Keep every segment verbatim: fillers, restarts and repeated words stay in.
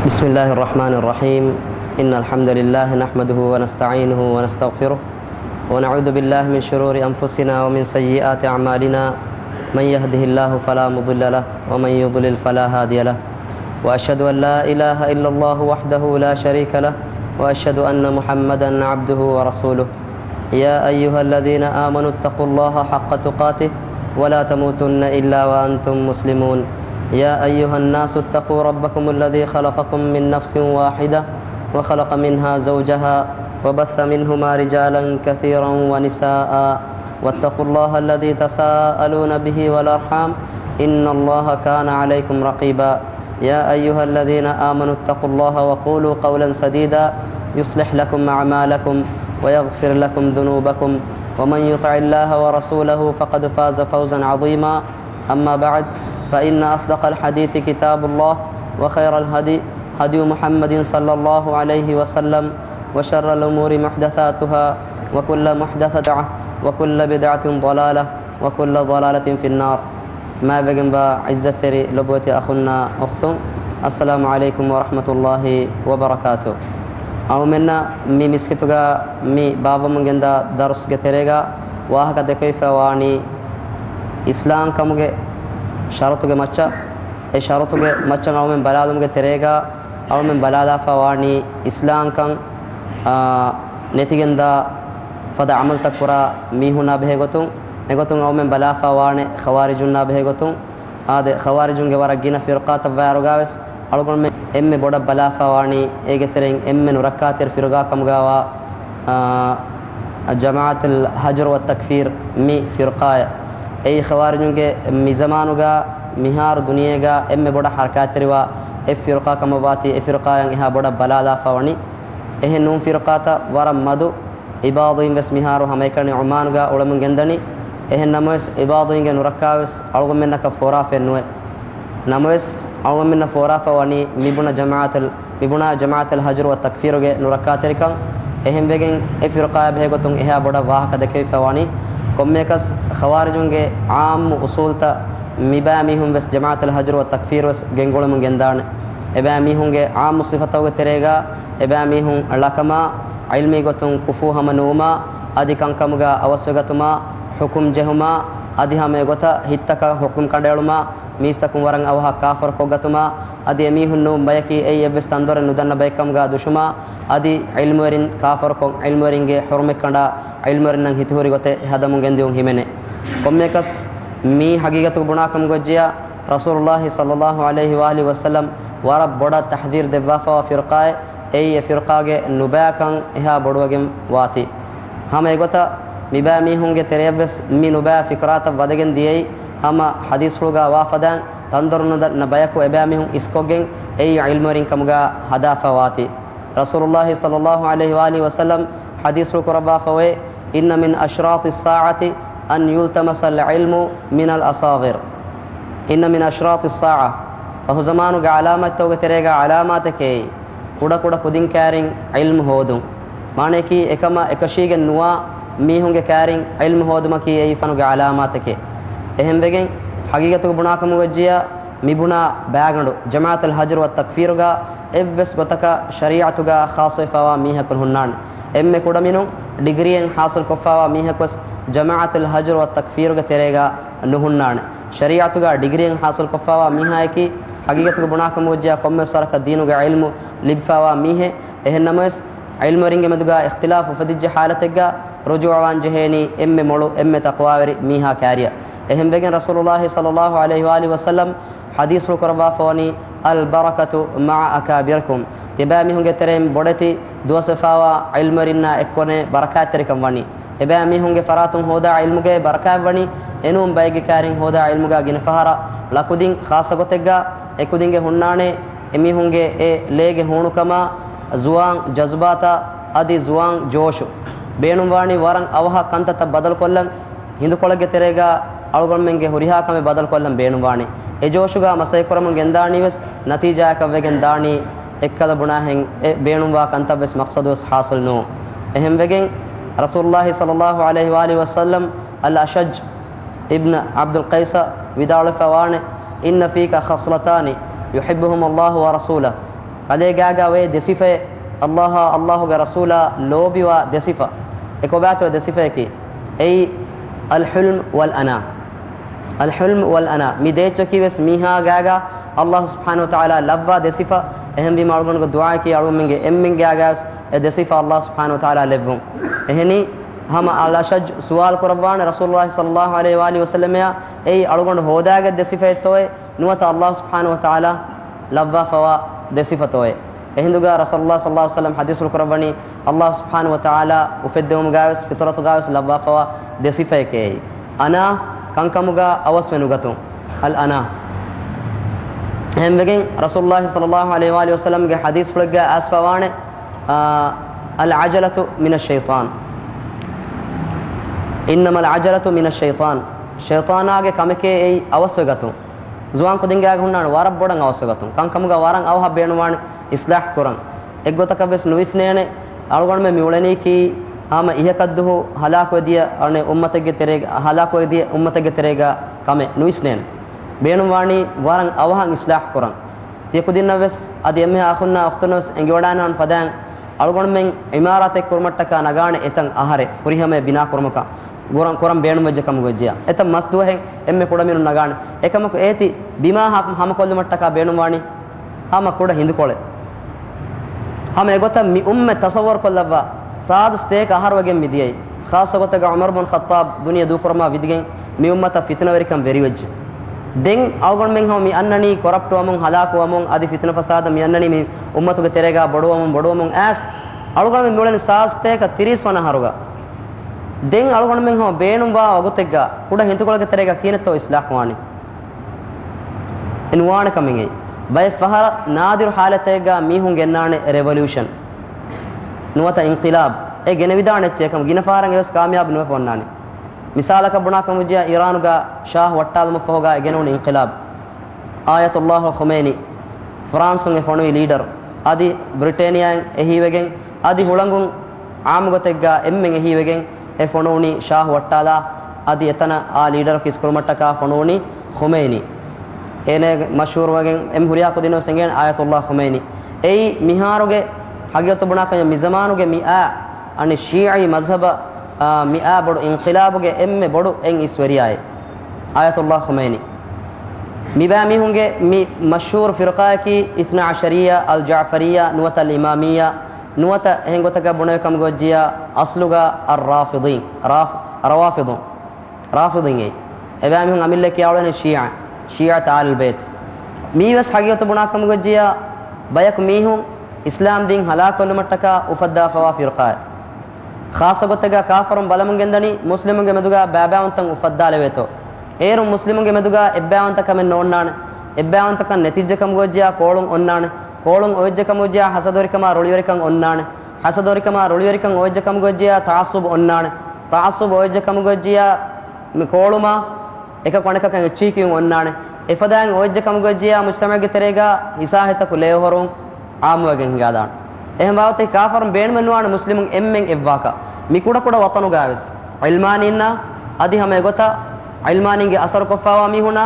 بسم الله الرحمن الرحيم. إن الحمد لله نحمده ونستعينه ونستغفره، ونعوذ بالله من شرور أنفسنا ومن سيئات أعمالنا. من يهده الله فلا مضل له، ومن يضلل فلا هادي له. وأشهد أن لا إله إلا الله وحده لا شريك له، وأشهد أن محمدا عبده ورسوله. يا أيها الذين آمنوا اتقوا الله حق تقاته ولا تموتن إلا وأنتم مسلمون. يا أيها الناس اتقوا ربكم الذي خلقكم من نفس واحدة وخلق منها زوجها وبث منهما رجالا كثيرا ونساء واتقوا الله الذي تساءلون به والأرحام إن الله كان عليكم رقيبا. يا أيها الذين آمنوا اتقوا الله وقولوا قولا سديدا يصلح لكم أعمالكم ويغفر لكم ذنوبكم ومن يطع الله ورسوله فقد فاز فوزا عظيما. أما بعد، فإن أصدق الحديث كتاب الله، وخير الهدي هدي محمد صلى الله عليه وسلم، وشر الأمور محدثاتها، وكل محدثة بدعة، وكل بدعة ضلالة، وكل ضلالة في النار. މާތްވެގެންވާ ޢިއްޒަތްތެރި ލޮބުވެތި އަޚުންނާ އުޚްތުން، އައްސަލާމު ޢަލައިކުމް ވަރަޙްމަތުﷲި ވަބަރަކާތު. އަޅުމެންނަށް މި މިސްކިތުގަ މި ބާއްވަމުން ގެންދާ ދަރުސްގެ ތެރޭގަ ވާހަކަ ދެކެވިފަ ވާނީ އިސްލާމްކަމުގެ ޝަރުތުގެ މައްޗަށް. އެ ޝަރުތުގެ މައްޗަށް އަޅުމެން ބަލާލުމުގެ ތެރޭގަ އަޅުމެން ބަލާލާފަ ވާނީ އިސްލާމްކަން، އާ، ނެތިގެންދާ ފަދަ ޢަމަލުތައް ކުރާ މީހުންނާ ބެހޭގޮތުން. އެގޮތުން އަޅުމެން ބަލާފަ ވާނެ ޚަވާރިޖުންނާ ބެހޭގޮތުން. އާދެ، ޚަވާރިޖުންގެ ވަރަށް ގިނަ ފިރުޤާތައް ވާއިރުގަވެސް އަޅުގަނޑުމެން އެންމެ ބޮޑަށް ބަލާފަ ވާނީ އޭގެ ތެރެއިން އެންމެ ނުރައްކާތެރި ފިރުޤާ ކަމުގަވާ، އާ، ޖަމާޢަތުލް ހަޖްރު ވައްތަކްފީރު މި ފިރުޤާއެއް. އެއީ ޚަވާރިޖުންގެ މިޒަމާނުގަ މިހާރު ދުނިޔޭގަ އެންމެ ބޮޑަށް ޙަރަކާތްތެރިވާ އެއް ފިރުޤާ ކަމަށްވާތީ، އެ ފިރުޤާއަށް އެހާ ބޮޑަށް ބަލާލާފަ ވަނީ. އެހެން ނޫން ފިރުޤާތައް ވަރަށް މަދު. އިބާޟީން ވެސް މިހާރު ހަމައެކަނި ޢުމާނުގަ އުޅެމުން ގެންދަނީ. އެހެން ނަމަވެސް، އިބާޟީންގެ ނުރައްކާވެސް އަޅުގަނޑުމެންނަކަށް ފޯރާފައެއް ނުވޭ. ނަމަވެސް، އަޅުގަނޑުމެންނަށް ފޯރާފަ ވަނީ މިބުނާ ޖަމާޢަތުލް، މިބުނާ ޖަމާޢަތުލް ހަޖްރު ވައްތަކްފީރުގެ ނުރައްކާތެރިކަން. އެހެންވެގެން، އެ ފިރުޤާއާ ބެހޭގޮތުން އެހާ ބޮޑަށް ވާހަކަ ދެކެވިފަ ވަނީ. ކޮންމެއަކަސް، ޚަވާރިޖުންގެ ޢާއްމު އުޞޫލުތައް މިބައިމީހުން ވެސް ޖަމާޢަތުލް ހަޖްރު ވައްތަކްފީރު ވެސް ގެންގުޅެމުން ގެންދާނެ. އެބައިމީހުންގެ ޢާއްމު ޞިފަތަކުގެ ތެރޭގަ، އެބައިމީހުން ޅަކަމާ، ޢިލްމީ ގޮތުން ކުފޫ ހަމަ ނުވުމާ، އަދި ކަންކަމުގަ އަވަސްވެގަތުމާ، ޙުކުމް ޖެހުމާ، އަދި ހަމައެގޮތަށް ހިތްތަކަށް ޙުކުމް ކަނޑައެޅުމާ، މީސްތަކުން ވަރަށް އަވަހަށް ކާފަރު ކޮށްގަތުމާ، އަދި އެމީހުން ނޫން ބަޔަކީ އެއީ އެއްވެސް ތަންދޮރެއް ނުދަންނަ ބައެއްކަމުގަ ދުށުމާ، އަދި ޢިލްމުވެރިން ކާފަރުކޮށް، ޢިލްމުވެރިންގެ ޙުރުމަތް ކަނޑާ، ޢިލްމުވެރިންނަށް ހިތުހުރި ގޮތެއް ހަދަމުން ގެންދިއުން ހިމެނޭ. ކޮންމެއަކަސް މީ ޙަޤީޤަތުގަ ބުނާކަމުގަ ވެއްޖިޔާ، ރަސޫލުﷲ ޞައްލަﷲު ޢަލައިހި ވައާލިހި ވަސައްލަމް ވަރަށް ބޮޑަށް ތަޙްޛީރު ދެއްވާފަވާ ފިރުޤާއެއް. އެއީ އެ ފިރުޤާގެ ނުބައިކަން އެހާ ބޮޑުވެގެން ވާތީ. ހަމަ އެގޮތަށް މިބައިމީހުންގެ ތެރެޔަށްވެސް މި ނުބައި ފިކުރާތައް ވަދެގެން ދިޔައީ، ހަމަ ޙަދީޘްފުޅުގަ ވާފަދައިން ތަންދޮރު ނުދަންނަ ބަޔަކު އެބައިމީހުން އިސްކޮށްގެން އެއީ ޢިލްމުވެރިން ކަމުގަ ހަދާފަ ވާތީ. ރަސޫލުﷲ ޞައްލަﷲު ޢަލައިހި ވައާލިހި ވަސައްލަމް ޙަދީޘްފުޅު ކުރައްވާފައޮތް، إن من أشراط الساعة أن يلتمس العلم من الأصاغر. إن من أشراط الساعة، ފަހުޒަމާނުގެ ޢަލާމާތްތަކުގެ ތެރޭގަ ޢަލާމާތެކޭ ކުޑަކުޑަ ކުދިން ކައިރިން ޢިލްމު ހޯދުން. މާނަޔަކީ، އެކަމަށް އެކަށީގެން ނުވާ މީހުންގެ ކައިރިން ޢިލްމު ހޯދުމަކީ އެއީ ފަނުގެ ޢަލާމާތެކޭ. އެހެންވެގެން، ޙަޤީޤަތުގަ ބުނާކަމުގަ ވެއްޖިޔާ، މިބުނާ ބައިގަނޑު ޖަމާޢަތުލް ހަޖްރު ވައްތަކްފީރުގަ އެއްވެސް ގޮތަކަށް ޝަރީޢަތުގަ ޚާއްޞަވެފަވާ މީހަކު ނުހުންނާނެ. އެންމެ ކުޑަމިނުން ޑިގްރީއެއް ޙާޞިލްކޮށްފަވާ މީހަކުވެސް ޖަމާޢަތުލް ހަޖްރު ވައްތަކްފީރުގެ ތެރޭގަ ނުހުންނާނެ. ޝަރީޢަތުގަ ޑިގްރީއެއް ޙާޞިލްކޮށްފަވާ މީހާޔަކީ ޙަޤީޤަތުގަ ބުނާކަމުގަ ވެއްޖިޔާ ކޮންމެވެސް ވަރަކަށް ދީނުގެ ޢިލްމު ލިބިފަވާ މީހެއް. އެހެންނަމަވެސް، ޢިލްމުވެރިންގެ މެދުގަ އިޚްތިލާފު އުފެދިއްޖެ ޙާލަތެއްގަ ރުޖޫޢަވާން ޖެހޭނީ އެންމެ މޮޅު، އެންމެ ތަޤްވާވެރި މީހާ ކައިރިއަށް. އެހެންވެގެން ރަސޫލުﷲ ޞައްލަﷲު ޢަލައިހި ވައާލިހި ވަސައްލަމް ޙަދީޘްފުޅު ކުރައްވާފަވަނީ، البركة مع أكابركم. ތިބާމީހުންގެ ތެރެއިން ބޮޑެތި ދުވަސްވެފަވާ ޢިލްމުވެރިންނާ އެއްކޮށް ބަރަކާތްތެރިކަން ވަނީ. އެބައިމީހުންގެ ފަރާތުން ހޯދާ ޢިލްމުގައި ބަރަކާތްވަނީ، އެނޫން ބައެއްގެ ކައިރިން ހޯދާ ޢިލްމުގަ ގިނަ ފަހަރަށް ޅަކުދިން. ޚާއްޞަ ގޮތެއްގަ އެކުދިންގެ ހުންނާނެ އެމީހުންގެ އެ ލޭގެ ހޫނުކަމާ، ޒުވާން ޖަޒުބާތާ އަދި ޒުވާން ޖޯޝު. ބޭނުންވާނީ ވަރަށް އަވަހަށް ކަންތައްތައް ބަދަލުކޮށްލަން. ހިނދުކޮޅެއްގެ ތެރޭގަ އަޅުގަނޑުމެންގެ ހުރިހާ ކަމެއް ބަދަލުކޮށްލަން ބޭނުންވާނީ. އެ ޖޯޝުގަ މަސައްކަތް ކުރަމުން ގެންދާނީވެސް ނަތީޖާއަކަށް ވެގެން ދާނީ. އެއްކަލަ ބުނާހެން އެ ބޭނުންވާ ކަންތައްވެސް މަޤްޞަދުވެސް ޙާޞިލް ނޫން. އެހެންވެގެން ރަސޫލުﷲ ޞައްލަﷲު ޢަލައިހި ވައާލިހި ވަސައްލަމް އަލް އަޝްޖް އިބްނު ޢަބްދުލް ޤައިސަށް ވިދާޅުވެފަ ވާނެ، إن فيك خصلتان يحبهما الله ورسوله، ކަލޭގާގާ އޮތް ދެ ސިފައެއް، އައްލާހާ އައްލާހުގެ ރަސޫލާ ލޯބިވާ ދެ ސިފަ. އެ ކޮބާތޯ ދެ ސިފަޔަކީ؟ އެއީ އަލްޙިލްމް ވަލް އަނާ. އަލްޙިލްމް ވަލް އަނާ. މި ދޭއްޗަކީ ވެސް މީހާގާގާ އައްލާހު ސުބްޙާނަހު ވަތަޢާލާ ލައްވާ ދެ ސިފަ. އެހެންވީމަ އަޅުގަނޑުގެ ދުޢާއަކީ އަޅުގަނޑުމެންގެ އެންމެންގާގާވެސް އެ ދެ ސިފަ އައްލާހު ސުބްޙާނަހު ވަތަޢާލާ ލެއްވުން. އެހެނީ ހަމަ އަލްއަޝައްޖު ސުވާލު ކުރައްވާނެ ރަސޫލުއްލާހި ޞައްލައްލާހު ޢަލައިހި ވައާލިހި ވަސައްލަމައާ، އެއީ އަޅުގަނޑު ހޯދާގަތް ދެ ސިފައެއްތޯއޭ؟ ނުވަތަ އައްލާހު ސުބްޙާނަހު ވަތަޢާލާ ލައްވާފަވާ ދެ ސިފަތޯއޭ؟ އެހިނދުގަ ރަސޫލުއްލާހި ޞައްލައްލާހު ޢަލައިހި ވަސައްލަމަ ޙަދީޘްފުޅު ކުރައްވަނީ، އައްލާހު ސުބްޙާނަހު ވަތަޢާލާ އުފެއްދެވުމުގަވެސް ފިޠުރަތުގަވެސް ލައްވާފަވާ ދެ ސިފައެކޭ. އަނާ، ކަންކަމުގަ އަވަސްވެ ނުގަތުން. އަލް އަނާ. އެހެންވެގެން ރަސޫލުއްލާހި ޞައްލައްލާހު ޢަލައިހި ވައާލިހި ވަސައްލަމަގެ ޙަދީޘްފުޅެއްގަ އައިސްފަވާނެ، އާ، އަލް ޢަޖަލަތު މިނައް ޝައިޠާން. އިންނަމަލް ޢަޖަލަތު މިނައް ޝައިޠާން. ޝައިޠާނާގެ ކަމެކޭ އެއީ އަވަސްވެގަތުން. ޒުވާން ކުދިންގާގެ ހުންނާނެ ވަރަށް ބޮޑަށް އަވަސްވެގަތުން. ކަންކަމުގަ ވަރަށް އަވަހަށް ބޭނުންވާނެ އިޞްލާޙް ކުރަން. އެއްގޮތަކަށް ވެސް ނުވިސްނޭނެ، އަޅުގަނޑުމެން މި އުޅެނީކީ ހަމަ އިހަކަށްދުހު ހަލާކުވެދިޔަ، އަނެއް އުއްމަތެއްގެ ތެރޭގަ، ހަލާކުވެދިޔަ އުއްމަތެއްގެ ތެރޭގަ ކަމެއް ނުވިސްނޭނެ. ބޭނުންވާނީ ވަރަށް އަވަހަށް އިޞްލާޙް ކުރަން. ތިޔަކުދިންނަށް ވެސް އަދި އެންމެހާ އަޚުންނާ އުޚްތުންނަށް ވެސް އެނގިވަޑާން ފަދައިން އަޅުގަނޑުމެން ޢިމާރާތެއް ކުރުމަށްޓަކާ ނަގާނެ އެތަން އަހަރެއް ފުރިހަމަޔަށް ބިނާ ކުރުމަކަށް ކުރަން، ކުރަން ބޭނުންވެއްޖެ ކަމުގައްޖެޔާ. އެތަން މަސްދުވަހެއް އެންމެ ކުޑަމިނުން ނަގާނެ. އެކަމަކު އޭތި ބިމާ ހަ-، ހަމަކޮށްލުމަށްޓަކާ ބޭނުންވާނީ ހަމަ ކުޑަ ހިނދުކޮޅެއް. ހަމަ އެގޮތަށް މި އުއްމަތް ތަޞައްވަރުކޮށްލައްވާ ސާދަ ސަތޭކަ އަހަރު ވެގެން މިދިޔައީ. ޚާއްޞަ ގޮތެއްގަ ޢުމަރު ބުން ޚައްޠާބް ދުނިޔެ ދޫކުރަމާ ވިދިގެން މި އުއްމަތަށް ފިތުނަވެރިކަން ވެރިވެއްޖެ. ދެން އަޅުގަނޑުމެން ހަމަ މި އަންނަނީ ކޮރަޕްޓް ވަމުން، ހަލާކު ވަމުން، އަދި ފިތުނަ ފަސާދަ މި އަންނަނީ މި އުއްމަތުގެ ތެރޭގަ ބޮޑުވަމުން، ބޮޑުވަމުން އައިސް އަޅުގަނޑުމެން މިއުޅެނީ ސާދަ ސަތޭކަ ތިރީސް ވަނަ އަހަރުގަ. ދެން އަޅުގަނޑުމެން ހަމަ ބޭނުންވާ ވަގުތެއްގަ ކުޑަ ހިނދުކޮޅެއްގެ ތެރޭގަ ކިހިނެއްތޯ އިޞްލާޙް ވާނީ؟ އެ ނުވާނެ ކަމެއް އެއީ. ބައެއް ފަހަރަށް ނާދިރު ޙާލަތެއްގަ މީހުން ގެންނާނެ ރެވޮލިއުޝަން ނުވަތަ އިންޤިލާބް. އެ ގެނެވިދާނެ އެއްޗެއް އެކަމަކު ގިނަ ފަހަރަށް އެވެސް ކާމިޔާބު ނުވެފަ އޮންނާނެ. މިސާލަކަށް ބުނާކަމުގަ އިރާނުގަ ޝާހް ވައްޓާލުމަށްފަހުގަ އެ ގެނެވުނު އިންޤިލާބް. އާޔަތުﷲ ޚުމައިނީ، ފްރާންސުން އެ ފޮނުވި ލީޑަރު، އަދި ބްރިޓޭނިއާއިން އެހީވެގެން، އަދި ހުޅަނގުން ޢާއްމުގޮތެއްގަ އެންމެން އެހީވެގެން އެ ފޮނުވުނީ ޝާހް ވައްޓާލާ، އަދި އެތަނަށް އާ ލީޑަރަކީ އިސްކުރުމަށްޓަކާ ފޮނުވުނީ ޚުމައިނީ. އޭނަ މަޝްހޫރުވެގެން އެންމެ ހުރިހާ ކުދިންނަށް ވެސް އެނގޭނެ އާޔަތުﷲ ޚުމައިނީ. އެއީ މިހާރުގެ ހަގީގަތު ބުނާކަމަށް މިޒަމާނުގެ މި އާ، އަނެއް ޝީޢީ މަޒްހަބަށް، އާ، މި އާ ބޮޑު އިންޤިލާބުގެ އެންމެ ބޮޑު އެއް އިސްވެރިޔާއެއް. އާޔަތުﷲ ޚުމައިނީ. މިބައިމީހުންގެ މި މަޝްހޫރު ފިރުޤާއަކީ އިސްނާ ޢަޝަރިއްޔާ، އަލް ޖަޢްފަރިއްޔާ، ނުވަތަ އަލް އިމާމިއްޔާ، ނުވަތަ އެހެން ގޮތަކަށް ބުނެވޭ ކަމުގައްޖެޔާ، އަސްލުގަ އައްރާފިޟީން، ރާފި-، ރަވާފިޟު، ރާފިޟީން އެ. އެބައިމީހުން އަމިއްލައަކީ އަޅުގަނޑު ޝީޢާ، ޝީޢަތު އާލުލް ބައިތް. މީވެސް ހަގީގަތު ބުނާ ކަމުގައްޖެޔާ، ބަޔަކު މީހުން އިސްލާމް ދީން ހަލާކުކޮށްލުމަށްޓަކާ އުފައްދާފަވާ ފިރުޤާއެއް. ޚާއްޞަ ގޮތެއްގަ ކާފަރުން ބަލަމުން ގެންދަނީ މުސްލިމުންގެ މެދުގަ ބައިބައިވުންތައް އުފައްދާލެވޭތޯ. އޭރުން މުސްލިމުންގެ މެދުގަ އެއްބައިވަންތަކަމެއް ނޯންނާނެ. އެއްބައިވަންތަކަން ނެތިއްޖެ ކަމުގައްޖެޔާ ކޯޅުން އޮންނާނެ. ކޯޅުން އޮވެއްޖެ ކަމުގައްޖެޔާ ހަސަދަވެރިކަމާ ރުޅިވެރިކަން އޮންނާނެ. ހަސަދަވެރިކަމާ ރުޅިވެރިކަން އޮވެއްޖެ ކަމުގައްޖެޔާ ތަޢައްޞުބު އޮންނާނެ. ތަޢައްޞުބު އޮވެއްޖެ ކަމުގައްޖެޔާ މި ކޯޅުމާ އެކަކު އަނެކަކަށް އެއްޗިހި ކިޔުން އޮންނާނެ. އެފަދައިން އޮވެއްޖެ ކަމުގައްޖެޔާ މުޖްތަމަޢުގެ ތެރޭގަ ހިސާހިތަކު ލޭހޮރުން އާއްމުވެގެން ހިނގާދާނެ. އެހެން ވާގޮތަކީ ކާފަރުން ބޭނުމެއް ނުވާނެ މުސްލިމުން އެންމެން އެއްވާކަށް. މި ކުޑަކުޑަ ވަޠަނުގަވެސް ޢިލްމާނީންނާ އަދި ހަމަ އެގޮތަށް ޢިލްމާނީންގެ އަސަރު ކޮށްފަވާ މީހުންނާ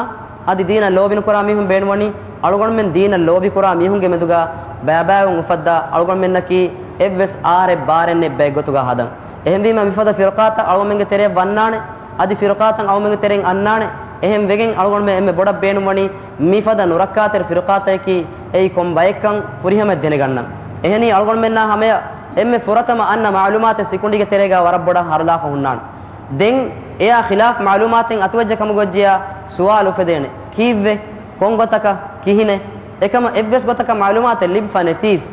އަދި ދީނަށް ލޯބިނުކުރާ މީހުން ބޭނުންވަނީ އަޅުގަނޑުމެން ދީނަށް ލޯބިކުރާ މީހުންގެ މެދުގަ ބައިބައިވުން އުފައްދާ އަޅުގަނޑުމެންނަކީ އެއްވެސް އާރެއް ބާރެއް ނެތް ބައެއްގޮތުގަ ހަދަން. އެހެންވީމަ މިފަދަ ފިރުޤާތައް އަޅުގަނޑުމެންގެ ތެރެއަށް ވަންނާނެ، އަދި ފިރުޤާތައް އަޅުގަނޑުމެންގެ ތެރެއިން އަންނާނެ. އެހެން ވެގެން އަޅުގަނޑުމެން އެންމެ ބޮޑަށް ބޭނުންވަނީ މިފަދަ ނުރައްކާތެރި ފިރުޤާތަކަކީ އެއީ ކޮން ބައެއްކަން ފުރިހަމަޔަށް ދެނެގަންނަން. އެހެނީ އަޅުގަނޑުމެންނާ ހަމަޔަށް އެންމެ ފުރަތަމަ އަންނަ މަޢުލޫމާތެއް ސިކުނޑީގެ ތެރޭގަ ވަރަށް ބޮޑަށް ހަރުލާފަ ހުންނާނެ. ދެން އެއާ ޚިލާފް މަޢުލޫމާތެއް އަތުވެއްޖެ ކަމުގައްޖެޔާ ސުވާލު އުފެދޭނެ. ކީއްވެ؟ ކޮން ގޮތަކަށް؟ ކިހިނެއް؟ އެކަމަށް އެއްވެސް ގޮތަކަށް މަޢުލޫމާތެއް ލިބިފަ ނެތީސް،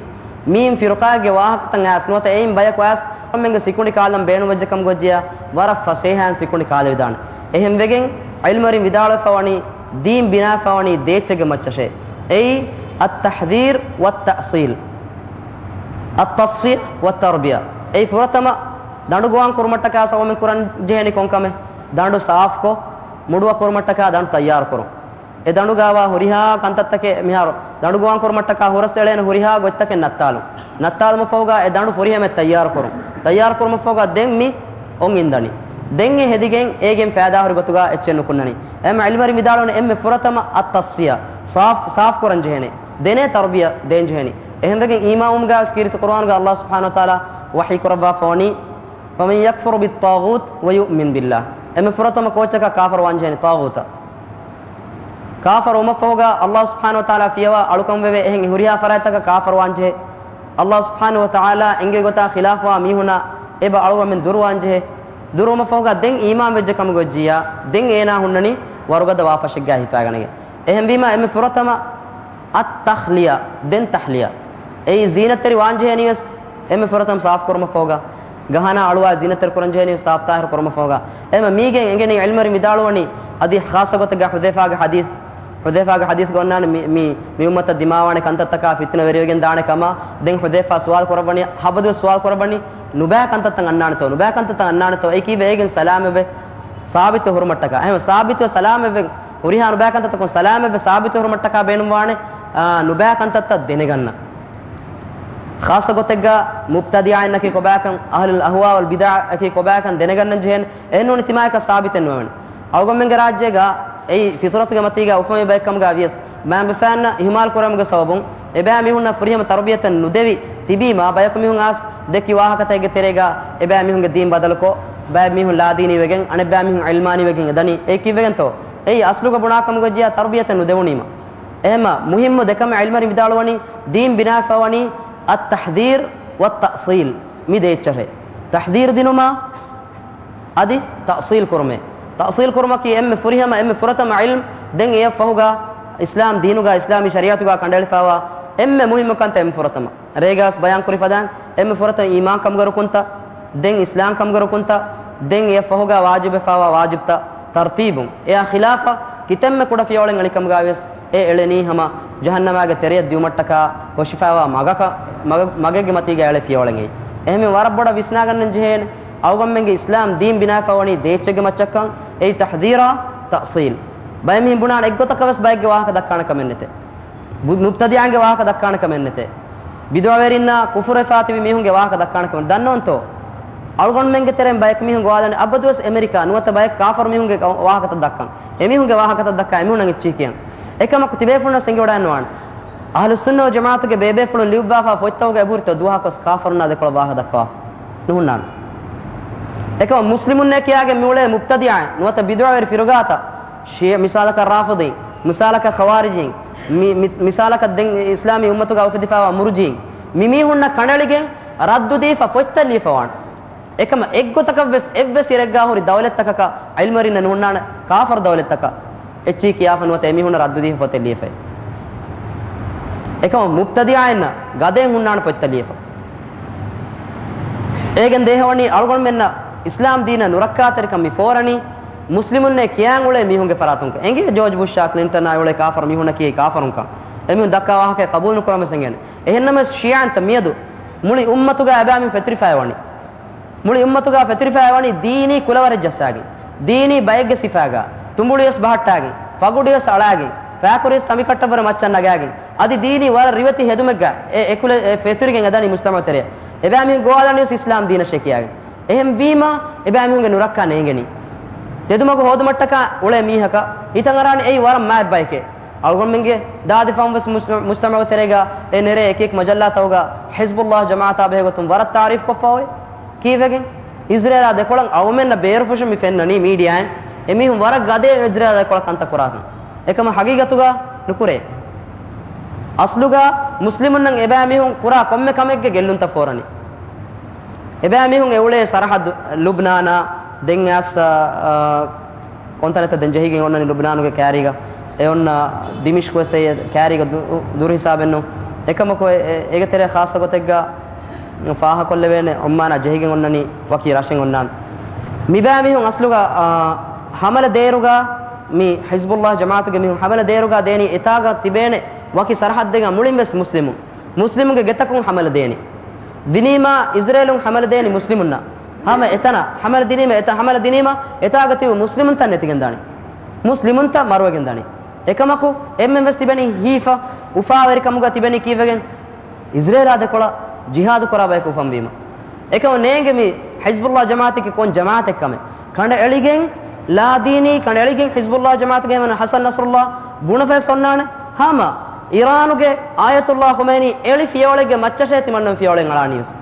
މީން ފިރުޤާއެއްގެ ވާހަކަތައް އައިސް ނުވަތަ އެއިން ބަޔަކު އައިސް އަޅުގަނޑުމެންގެ ސިކުނޑި ކާލަން ބޭނުންވެއްޖެ ކަމުގައްޖެޔާ ވަރަށް ފަސޭހައިން ސިކުނޑި ކާލެވިދާނެ. އެހެން ވެގެން ޢިލްމުވެރިން ވިދާޅުވެފަ ވަނީ ދީން ބިނާވެފަ ވަނީ ދޭއްޗެއްގެ މައްޗަށޭ. އެއީ އައްތަޙްޛީރު ވައްތައުޞީލު، އައްތަޞްފިޔަ ވައްތަރްބިޔަ. އެއީ ފުރަތަމަ ދަނޑުގޮވާން ކުރުމަށްޓަކާ ސަބަބެއް ކުރަން ޖެހެނީ ކޮންކަމެއް؟ ދަނޑު ސާފުކޮށް، މުޑުވަ ކުރުމަށްޓަކާ ދަނޑު ތައްޔާރު ކުރުން. އެ ދަނޑުގާވާ ހުރިހާ ކަންތައްތަކެއް މިހާރު ދަނޑުގޮވާން ކުރުމަށްޓަކާ ހުރަސް އެޅޭނެ ހުރިހާ ގޮތްތަކެއް ނައްތާލުން. ނައްތާލުމަށްފަހުގަ އެ ދަނޑު ފުރިހަމަޔަށް ތައްޔާރު ކުރުން. ތައްޔާރު ކުރުމަށްފަހުގަ ދެން މި އޮން އިންދަނީ. ދެން އެ ހެދިގެން އޭގެން ފައިދާހުރި ގޮތުގަ އެއްޗެއް ނުކުންނަނީ. އެހެން ޢިލްމުވެރިން ވިދާޅުވަނީ އެންމެ ފުރަތަމަ އައްތަޞްފިޔަ، ސާފް، ސާފް ކުރަން ޖެހޭނެ. ދޭނެ ތަރުބިޔަ ދޭން ޖެހޭނެ. އެހެންވެގެން އީމާންވުމުގައިވެސް ކީރިތި ޤުރުއާނުގަ ﷲ ސުބްޙާނަހޫ ވަތަޢާލާ ވަޙީ ކުރައްވާފަ ވަނީ، "فمن يكفر بالطاغوت ويؤمن بالله." އެންމެ ފުރަތަމަ ކޯއްޗަކަށް ކާފަރު ވާންޖެހޭނީ ޠާޣޫތަށް. ކާފަރު ވުމަށްފަހުގަ ﷲ ސުބްޙާނަހޫ ވަތަޢާލާ ފިޔަވާ އަޅުކަންވެވޭ އެހެން ހުރިހާ ފަރާތްތަކަށް ކާފަރު ވާންޖެހޭ. ﷲ ސުބްޙާނަހޫ ވަތަޢާލާ އެންގެވި ގޮތާ ޚިލާފުވާ މީހުންނާ އެބަ އަޅުގަނޑުމެން ދުރުވާންޖެހޭ. ދުރުވުމަށްފަހުގަ ދެން އީމާން ވެއްޖެ ކަމުގަ ވެއްޖިއްޔާ، ދެން އޭނާ ހުންނަނީ ވަރުގަދަ ވާފަށެއްގައި ހިފާގަނެގެން. އެހެންވީމަ އެންމެ ފުރަތަމަ އައްތަޚްލިޔާ، ދެން ތަޚްލިޔާ. އެއީ ޒީނަތްތެރި ވާންޖެހޭނީވެސް އެންމެ ފުރަތަމަ ސާފުކުރުމަށްފަހުގަ، ގަހަނާ އަޅުވާ ޒީނަތްތެރި ކުރަންޖެހޭނީ ސާފުތާހިރު ކުރުމަށްފަހުގަ. އެމަ މީގެން އެނގެނީ ޢިލްމުވެރިން ވިދާޅުވަނީ، އަދި ޚާއްޞަ ގޮތެއްގަ ޙުޛައިފާގެ ޙަދީޘް، ޙުޛައިފާގެ ޙަދީޘްގަ އޮންނާނެ މި، މި، މި އުއްމަތަށް ދިމާވާނެ ކަންތައްތަކާ ފިތުނަވެރިވެގެން ދާނެ ކަމަށް. ދެން ޙުޛައިފާ ސުވާލު ކުރައްވަނީ، ހަބަދުވެސް ސުވާލު ކުރައްވަނީ، ނުބައި ކަންތައްތައް އަންނާނެތޯ؟ ނުބައި ކަންތައްތައް އަންނާނެތޯ؟ އެ ކީއްވެ އޭގެން ސަލާމަތްވެ ސާބިތު ހުރުމަށްޓަކާ. އެހެން ސާބިތުވެ ސަލާމަތްވެ ހުރިހާ ނުބައި ކަންތައްތަކުން ސަލާމަތްވެ ސާބިތު ހުރުމަށްޓަކާ ބޭނުންވާނެ، އާ، ނުބައި ކަންތައްތައް ދެނެގަންނަ. ޚާއްޞަ ގޮތެއްގަ މުބްތަދިޢާއިންނަކީ ކޮބާކަން، އަހްލުލް އަހްވާ ވަލް ބިދަޢައަކީ ކޮބާކަން ދެނެގަންނަން ޖެހޭނެ. އެހެންނޫނީ ތިމާޔަކަށް ސާބިތެއް ނުވެވެނެ. އަޅުގަނޑުމެންގެ ރާއްޖޭގަ އެއީ ފިޠުރަތުގެ މަތީގަ އުފުމެވި ބައެއްކަމުގަ ވިޔަސް، މައިންބަފައިންނަށް އިހުމާލު ކުރުމުގެ ސަބަބުން އެބައިމީހުންނަށް ފުރިހަމަ ތަރުބިޔަތެއް ނުދެވި ތިބީމަ، ބަޔަކު މީހުން އައިސް ދެއްކި ވާހަކަތަކެއްގެ ތެރޭގަ އެބައިމީހުންގެ ދީން ބަދަލުކޮށް، ބައެއް މީހުން ލާދީނީ ވެގެން، އަނެއްބައިމީހުން ޢިލްމާނީ ވެގެން އެދަނީ. އެއީ ކީއްވެގެންތޯ؟ އެއީ އަސްލުގަ ބުނާކަމުގަ ވެއްޖިއްޔާ ތަރުބިޔަތެއް ނުދެވުނީމަ. އެހެމަ މުހިއްމު ދެކަމެއް ޢިލްމުވެރިން ވިދާޅުވަނީ، ދީން ބިނާވެފަ ވަނީ އައްތަޙްޛީރު ވައްތައްޞީލް، މި ދެ އެއްޗަށޭ. ތަޙްޛީރު ދިނުމާ، އަދި ތައްޞީލް ކުރުމޭ. ތައްޞީލް ކުރުމަކީ އެންމެ ފުރިހަމަ، އެންމެ ފުރަތަމަ ޢިލްމް، ދެން އެއަށް ފަހުގަ އިސްލާމް ދީނުގަ، އިސްލާމީ ޝަރީޢަތުގަ ކަނޑައެޅިފައިވާ އެންމެ މުހިއްމު ކަންތައް އެންމެ ފުރަތަމަ. ރޭގަސް ބަޔާން ކުރި ފަދައިން އެންމެ ފުރަތަމަ އީމާން ކަމުގެ ރުކުންތައް، ދެން އިސްލާމް ކަމުގެ ރުކުންތައް، ދެން އެއަށް ފަހުގަ ވާޖިބެފައިވާ ވާޖިބްތައް ތަރްތީބުން. އެއާ ޚިލާފަށް ކިތަންމެ ކުޑަ ފިޔަވަޅެއް އެޅިކަމުގަވިޔަސް އެ އެޅެނީ ހަމަ ޖަހަންނަމާގެ ތެރެޔަށް ދިއުމަށްޓަކާ ކޮށިފައިވާ މަގަކަށް، މަގަ-، މަގެއްގެ މަތީގަ އެޅޭ ފިޔަވަޅެއް. އެހެން ވަރަށް ބޮޑަށް ވިސްނާގަންނަން ޖެހޭނެ. އަޅުގަނޑުމެންގެ އިސްލާމް ދީން ބިނާވެފަ ވަނީ ދޭއްޗެއްގެ މައްޗަށްކަން. އެއީ ތަޙްޛީރާ ތައްޞީލް. ބައެއް މީހުން ބުނާނެ އެއްގޮތަކަށް ވެސް ބައެއްގެ ވާހަކަ ދައްކާނެ ކަމެއް ނެތޭ. ބު-، މުބްތަދިޢާންގެ ވާހަކަ ދައްކާނެ ކަމެއް ނެތޭ. ބިދުޢަވެރިންނާ ކުފުރުވެފާ ތިބި މީހުންގެ ވާހަކަ ދައްކާނެ ކަމެއް. ދަންނަވަންތޯ؟ އަޅުގަނޑުމެންގެ ތެރެއިން ބަޔަކު މީހުން ގޮވާލަނީ އަބަދުވެސް އެމެރިކާ ނުވަތަ ބަޔަކު ކާފަރު މީހުންގެ ވާހަކަތައް ދައްކަން. އެމީހުންގެ ވާހަކަތައް ދައްކާ އެމީހުންނަށް އެއްޗިހި ކިޔަން. އެކަމަކު ތިބޭފުޅުންނަށް އެނގިވަޑައިނުވާނެ. އަހްލުއްސުންނަ ވަލްޖަމާޢަތުގެ ބޭބޭފުޅުން ލިޔުއްވާފާ ފޮތްތަކުގަ އެބަހުރިތޯ ދުވަހަކުވެސް ކާފަރުންނާ ދެކޮޅަށް ވާހަކަ ދައްކަވާފަ؟ ނުހުންނާނެ. އެކަމަ މުސްލިމުންނޭ ކިޔާގެން މިއުޅޭ މުބްތަދިޢާއިން ނުވަތަ ބިދުޢަވެރި ފިރުގާތައް، ޝިޔަ-، މިސާލަކަށް ރާފިޟީން، މިސާލަކަށް ޚަވާރިޖީން، މި-، މި-، މިސާލަކަށް ދެން އިސްލާމީ އުއްމަތުގަ އުފެދިފައިވާ މުރުޖީން، މި މީހުންނަށް ކަނޑައެޅިގެން ރައްދުދީފަ ފޮތްތައް ލިޔެފަވާނެ. އެކަމަ އެއްގޮތަކަށްވެސް އެއްވެސް އިރެއްގާ ހުރި ދައުލަތްތަކަކަށް ޢިލްމުވެރިންނަށް ނުހުންނާނެ ކާފަރު ދައުލަތްތަކަށް އެއްޗިހި ކިޔާފަ ނުވަތަ އެމީހުންނަށް ރައްދުދީފަ ފޮތެއް ލިޔެފައި. އެކަމަ މުބްތަދިޢާއިންނަށް ގަދައެއް ހުންނާނެ ފޮތްތައް ލިޔެފަ. އޭގެން ދޭހަވަނީ އަޅުގަނޑުމެންނަށް އިސްލާމް ދީނަށް ނުރައްކާތެރިކަން މި ފޯރަނީ މުސްލިމުންނޭ ކިޔާން އުޅޭ މީހުންގެ ފަރާތުން. އެނގޭ ޖޯޖް ބުޝާ ކްލިންޓަނާ އުޅޭ ކާފަރު މީހުންނަކީ ކާފަރުންކަން. އެމީހުން ދައްކާ ވާހަކައެއް ޤަބޫލު ނުކުރަމަސް އެނގޭނެ. އެހެންނަމަވެސް ޝިޔާއިންތައް މިއަދު މުޅި އުއްމަތުގަ އެބައިމީހުން ފެތުރިފައި ވަނީ. މުޅި އުއްމަތުގަ ފެތުރިފައި ވަނީ ދީނީ ކުލަވަރެއް ޖައްސާގެން، ދީނީ ބައެއްގެ ސިފާގަ، ތުނބުޅިވެސް ބަހައްޓާގެން، ފަގުޑިވެސް އަޅާގެން، ފައިކުރިވެސް ތަނބިކައްޓަށްވުރެ މައްޗަށް ނަގާގެން، އަދި ދީނީ ވަރަށް ރިވެތި ހެދުމެއްގަ އެ އެކުލެ-، އެ ފެތުރިގެން އެދަނީ މުޖްތަމަޢު ތެރެއަށް. އެބައިމީހުން ގޮވާލަނީވެސް އިސްލާމް ދީނަށޭ ކިޔާގެން. އެހެންވީމަ، އެބައިމީހުންގެ ނުރައްކާ ނޭނގެނީ. ތެދުމަގު ހޯދުމަށްޓަކާ އުޅޭ މީހަކަށް ހިތަށް އަރާނެ އެއީ ވަރަށް މާތް ބައެކޭ. އަޅުގަނޑުމެންގެ ދާދިފަންވެސް މުޖް-، މުޖްތަމަޢު ތެރޭގަ އެ ނެރޭ އެކިއެކި މަޖައްލާތަކުގަ ޙިޒްބުﷲ ޖަމާޢަތާ ބެހޭގޮތުން ވަރަށް ތާރީފް ކޮށްފަ އޮތް. ކީއްވެގެން؟ އިޒްރޭލާ ދެކޮޅަށް އަޅުގަނޑުމެންނަށް ބޭރުފުށުން މި ފެންނަނީ މީޑިއާއިން އެމީހުން ވަރަށް ގަދައޭ އިޒްރޭލާ ދެކޮޅަށް ކަންތައް ކުރާކަން. އެކަމަ ހަގީގަތުގަ ނުކުރޭ. އަސްލުގަ މުސްލިމުންނަށް އެބައިމީހުން ކުރާ ކޮންމެ ކަމެއްގެ ގެއްލުންތައް ފޯރަނީ. އެބައިމީހުން އެ އުޅޭ ސަރަޙައްދު ލުބްނާނާ ދެން އައިސް، އާ، އާ، ކޮންތަނެއްތަ ދެން ޖެހިގެން އޮންނަނީ ލުބްނާނުގެ ކާރީގަ. އެ އޮންނަ ދިމިޝްޤުވެސް އެ ކާރީގަ ދު-، ދުރު ހިސާބެއްނު. އެކަމަކު އެ-، އެ-، އޭގެ ތެރޭ ޚާއްޞަ ގޮތެއްގަ ފާހަކޮށްލެވޭނެ އޮމާނާ ޖެހިގެން އޮންނަނީ ވަކި ރަށެއް އޮންނާނެ. މިބައިމީހުން އަސްލުގަ، އާ، ޙަމަލަ ދޭއިރުގަ މި ޙިޒްބުﷲ ޖަމާޢަތުގެ މީހުން ޙަމަލަ ދޭއިރުގަ ދޭނީ އެތާގަ ތިބޭނެ ވަކި ސަރަޙައްދެއްގަ މުޅިންވެސް މުސްލިމުން. މުސްލިމުންގެ ގެތަކުން ޙަމަލަ ދޭނީ. ދިނީމާ އިޒްރޭލުން ޙަމަލަ ދޭނީ މުސްލިމުންނަށް. ހަމަ އެތަނަށް ޙަމަލަ ދިނީމަ، އެތަ ޙަމަލަ ދިނީމަ، އެތާގަ ތިބި މުސްލިމުންތައް ނެތިގެން ދާނީ. މުސްލިމުންތައް މަރުވެގެން ދާނީ. އެކަމަކު އެންމެން ވެސް ތިބެނީ ހީފަ، އުފާވެރިކަމުގަ ތިބެނީ ކީއްވެގެން؟ އިޒްރޭލާ ދެކޮޅަށް ޖިހާދު ކުރާ ބަޔަކު އުފަންވީމަ. އެކަމަ ނޭނގެ މި ޙިޒްބުﷲ ޖަމާޢަތަކީ ކޮން ޖަމާޢަތެއް ކަމެއް. ކަނޑައެޅިގެން ލާދީނީ، ކަނޑައެޅިގެން ޙިޒްބުﷲ ޖަމާޢަތުގެ ހެމަނު ޙަސަން ނަޞްރުﷲ ބުނެފަވެސް އޮންނާނެ. ހަމަ އީރާނުގެ އާޔަތުﷲ ޚުމައިނީ އެޅި ފިޔަވަޅެއްގެ މައްޗަށޭ ތިމަންނަމެން ފިޔަވަޅެއް އަޅާނީވެސް.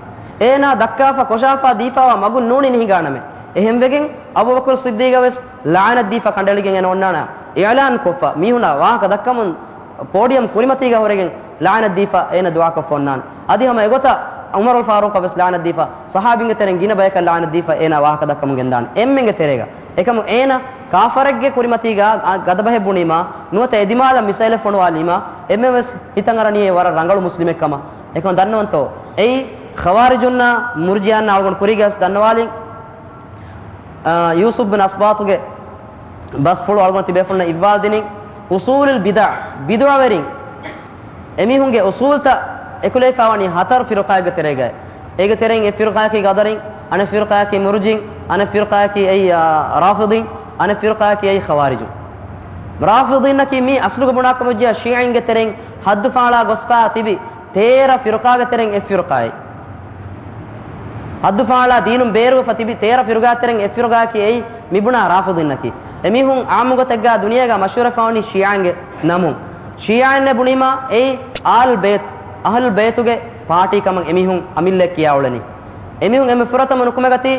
އޭނާ ދައްކާފަ ކޮށާފަ ދީފަވާ މަގުން ނޫނީ ނިހިގާނަމޭ. އެހެންވެގެން އަބޫބަކުރު ޞިއްދީޤަށް ވެސް ލަޢުނަތް ދީފަ ކަނޑައެޅިގެން އޭނަ އޮންނާނެ. އިޢުލާން ކޮށްފަ މީހުންނާ ވާހަކަ ދައްކަމުން ޕޯޑިއަމް ކުރިމަތީގަ ހުރެގެން ލަޢުނަތް ދީފަ އޭނަ ދުޢާކޮށްފަ އޮންނާނެ. އަދި ހަމަ އެގޮތަށް ޢުމަރުލް ފާރޫޤަށް ވެސް ލަޢުނަތް ދީފަ، ޞަޙާބީންގެ ތެރެއިން ގިނަ ބަޔަކަށް ލަޢުނަތް ދީފަ އޭނާ ވާހަކަ ދައްކަމުން ގެންދާނެ. އެންމެންގެ ތެރޭގަ. އެކަމު އޭނަ ކާފަރެއްގެ ކުރިމަތީގަ އާ ގަދަބަހެއް ބުނީމާ، ނުވަތަ އެ ދިމާލަށް މިސައިލެއް ފޮނުވާލީމާ، އެންމެން ވެސް ހިތަށް އަރަނީ އެ ވަރަށް ރަނގަޅު މުސްލިމެއް ކަމަށް. އެކަމަ ދަންނަވަންތޯ؟ އެއީ ޚަވާރިޖުންނާ މުރްޖިއާންނާ އަޅުގަނޑު ކުރީގަސް ދަންނަވާލިން. އާ، ޔޫސުފް ބިން އަސްބާޠުގެ ބަސްފުޅު އަޅުގަނޑު ތިބޭފުޅުންނަށް އިއްވާލް ދިނިން، އުޞޫލުލް ބިދަޢަ، ބިދުޢަވެރިން، އެމީހުންގެ އުޞޫލްތައް އެކުލެވިފައިވަނީ ހަތަރު ފިރުޤާއެއްގެ ތެރޭގައި. އޭގެ ތެރެއިން އެއް ފިރުޤާއަކީ ޤަދަރީން، އަނެއް ފިރުޤާއަކީ މުރްޖިއީން، އަނެއް ފިރުޤާއަކީ އެއީ، އާ، ރާފިޟީން، އަނެއް ފިރުޤާއަކީ އެއީ ޚަވާރިޖުން. ރާފިޟީންނަކީ މީ އަސްލުގަ ބުނާކަމަށްޖެހިޔާ ޝީޢީންގެ ތެރެއިން ހައްދު ފާޅާ ގޮސްފާ ތިބި ތޭރަ ފިރުޤާގެ ތެރެއިން އެއް ފިރުޤާއެއް. ހައްދު ފާޅާ ދީނުން ބޭރުވެފަ ތިބި ތޭރަ ފިރުޤާގެ ތެރެއިން އެއް ފިރުޤާއަކީ އެއީ މި ބުނާ ރާފިޟީންނަކީ. އެމީހުން ޢާއްމު ގޮތެއްގަ ދުނިޔޭގަ މަޝްހޫރުވެފަވަނީ ޝީޢީންގެ ނަމުން. ޝީޢީންނޭ ބުނީމާ އެއީ އާލް ބައިތު، އަހްލު ބައިތުގެ ޕާޓީ ކަމަށް އެމީހުން އަމިއްލައަށް ކިޔާއުޅެނީ. އެމީހުން އެންމެ ފުރަތަމަ ނުކުމެގަތީ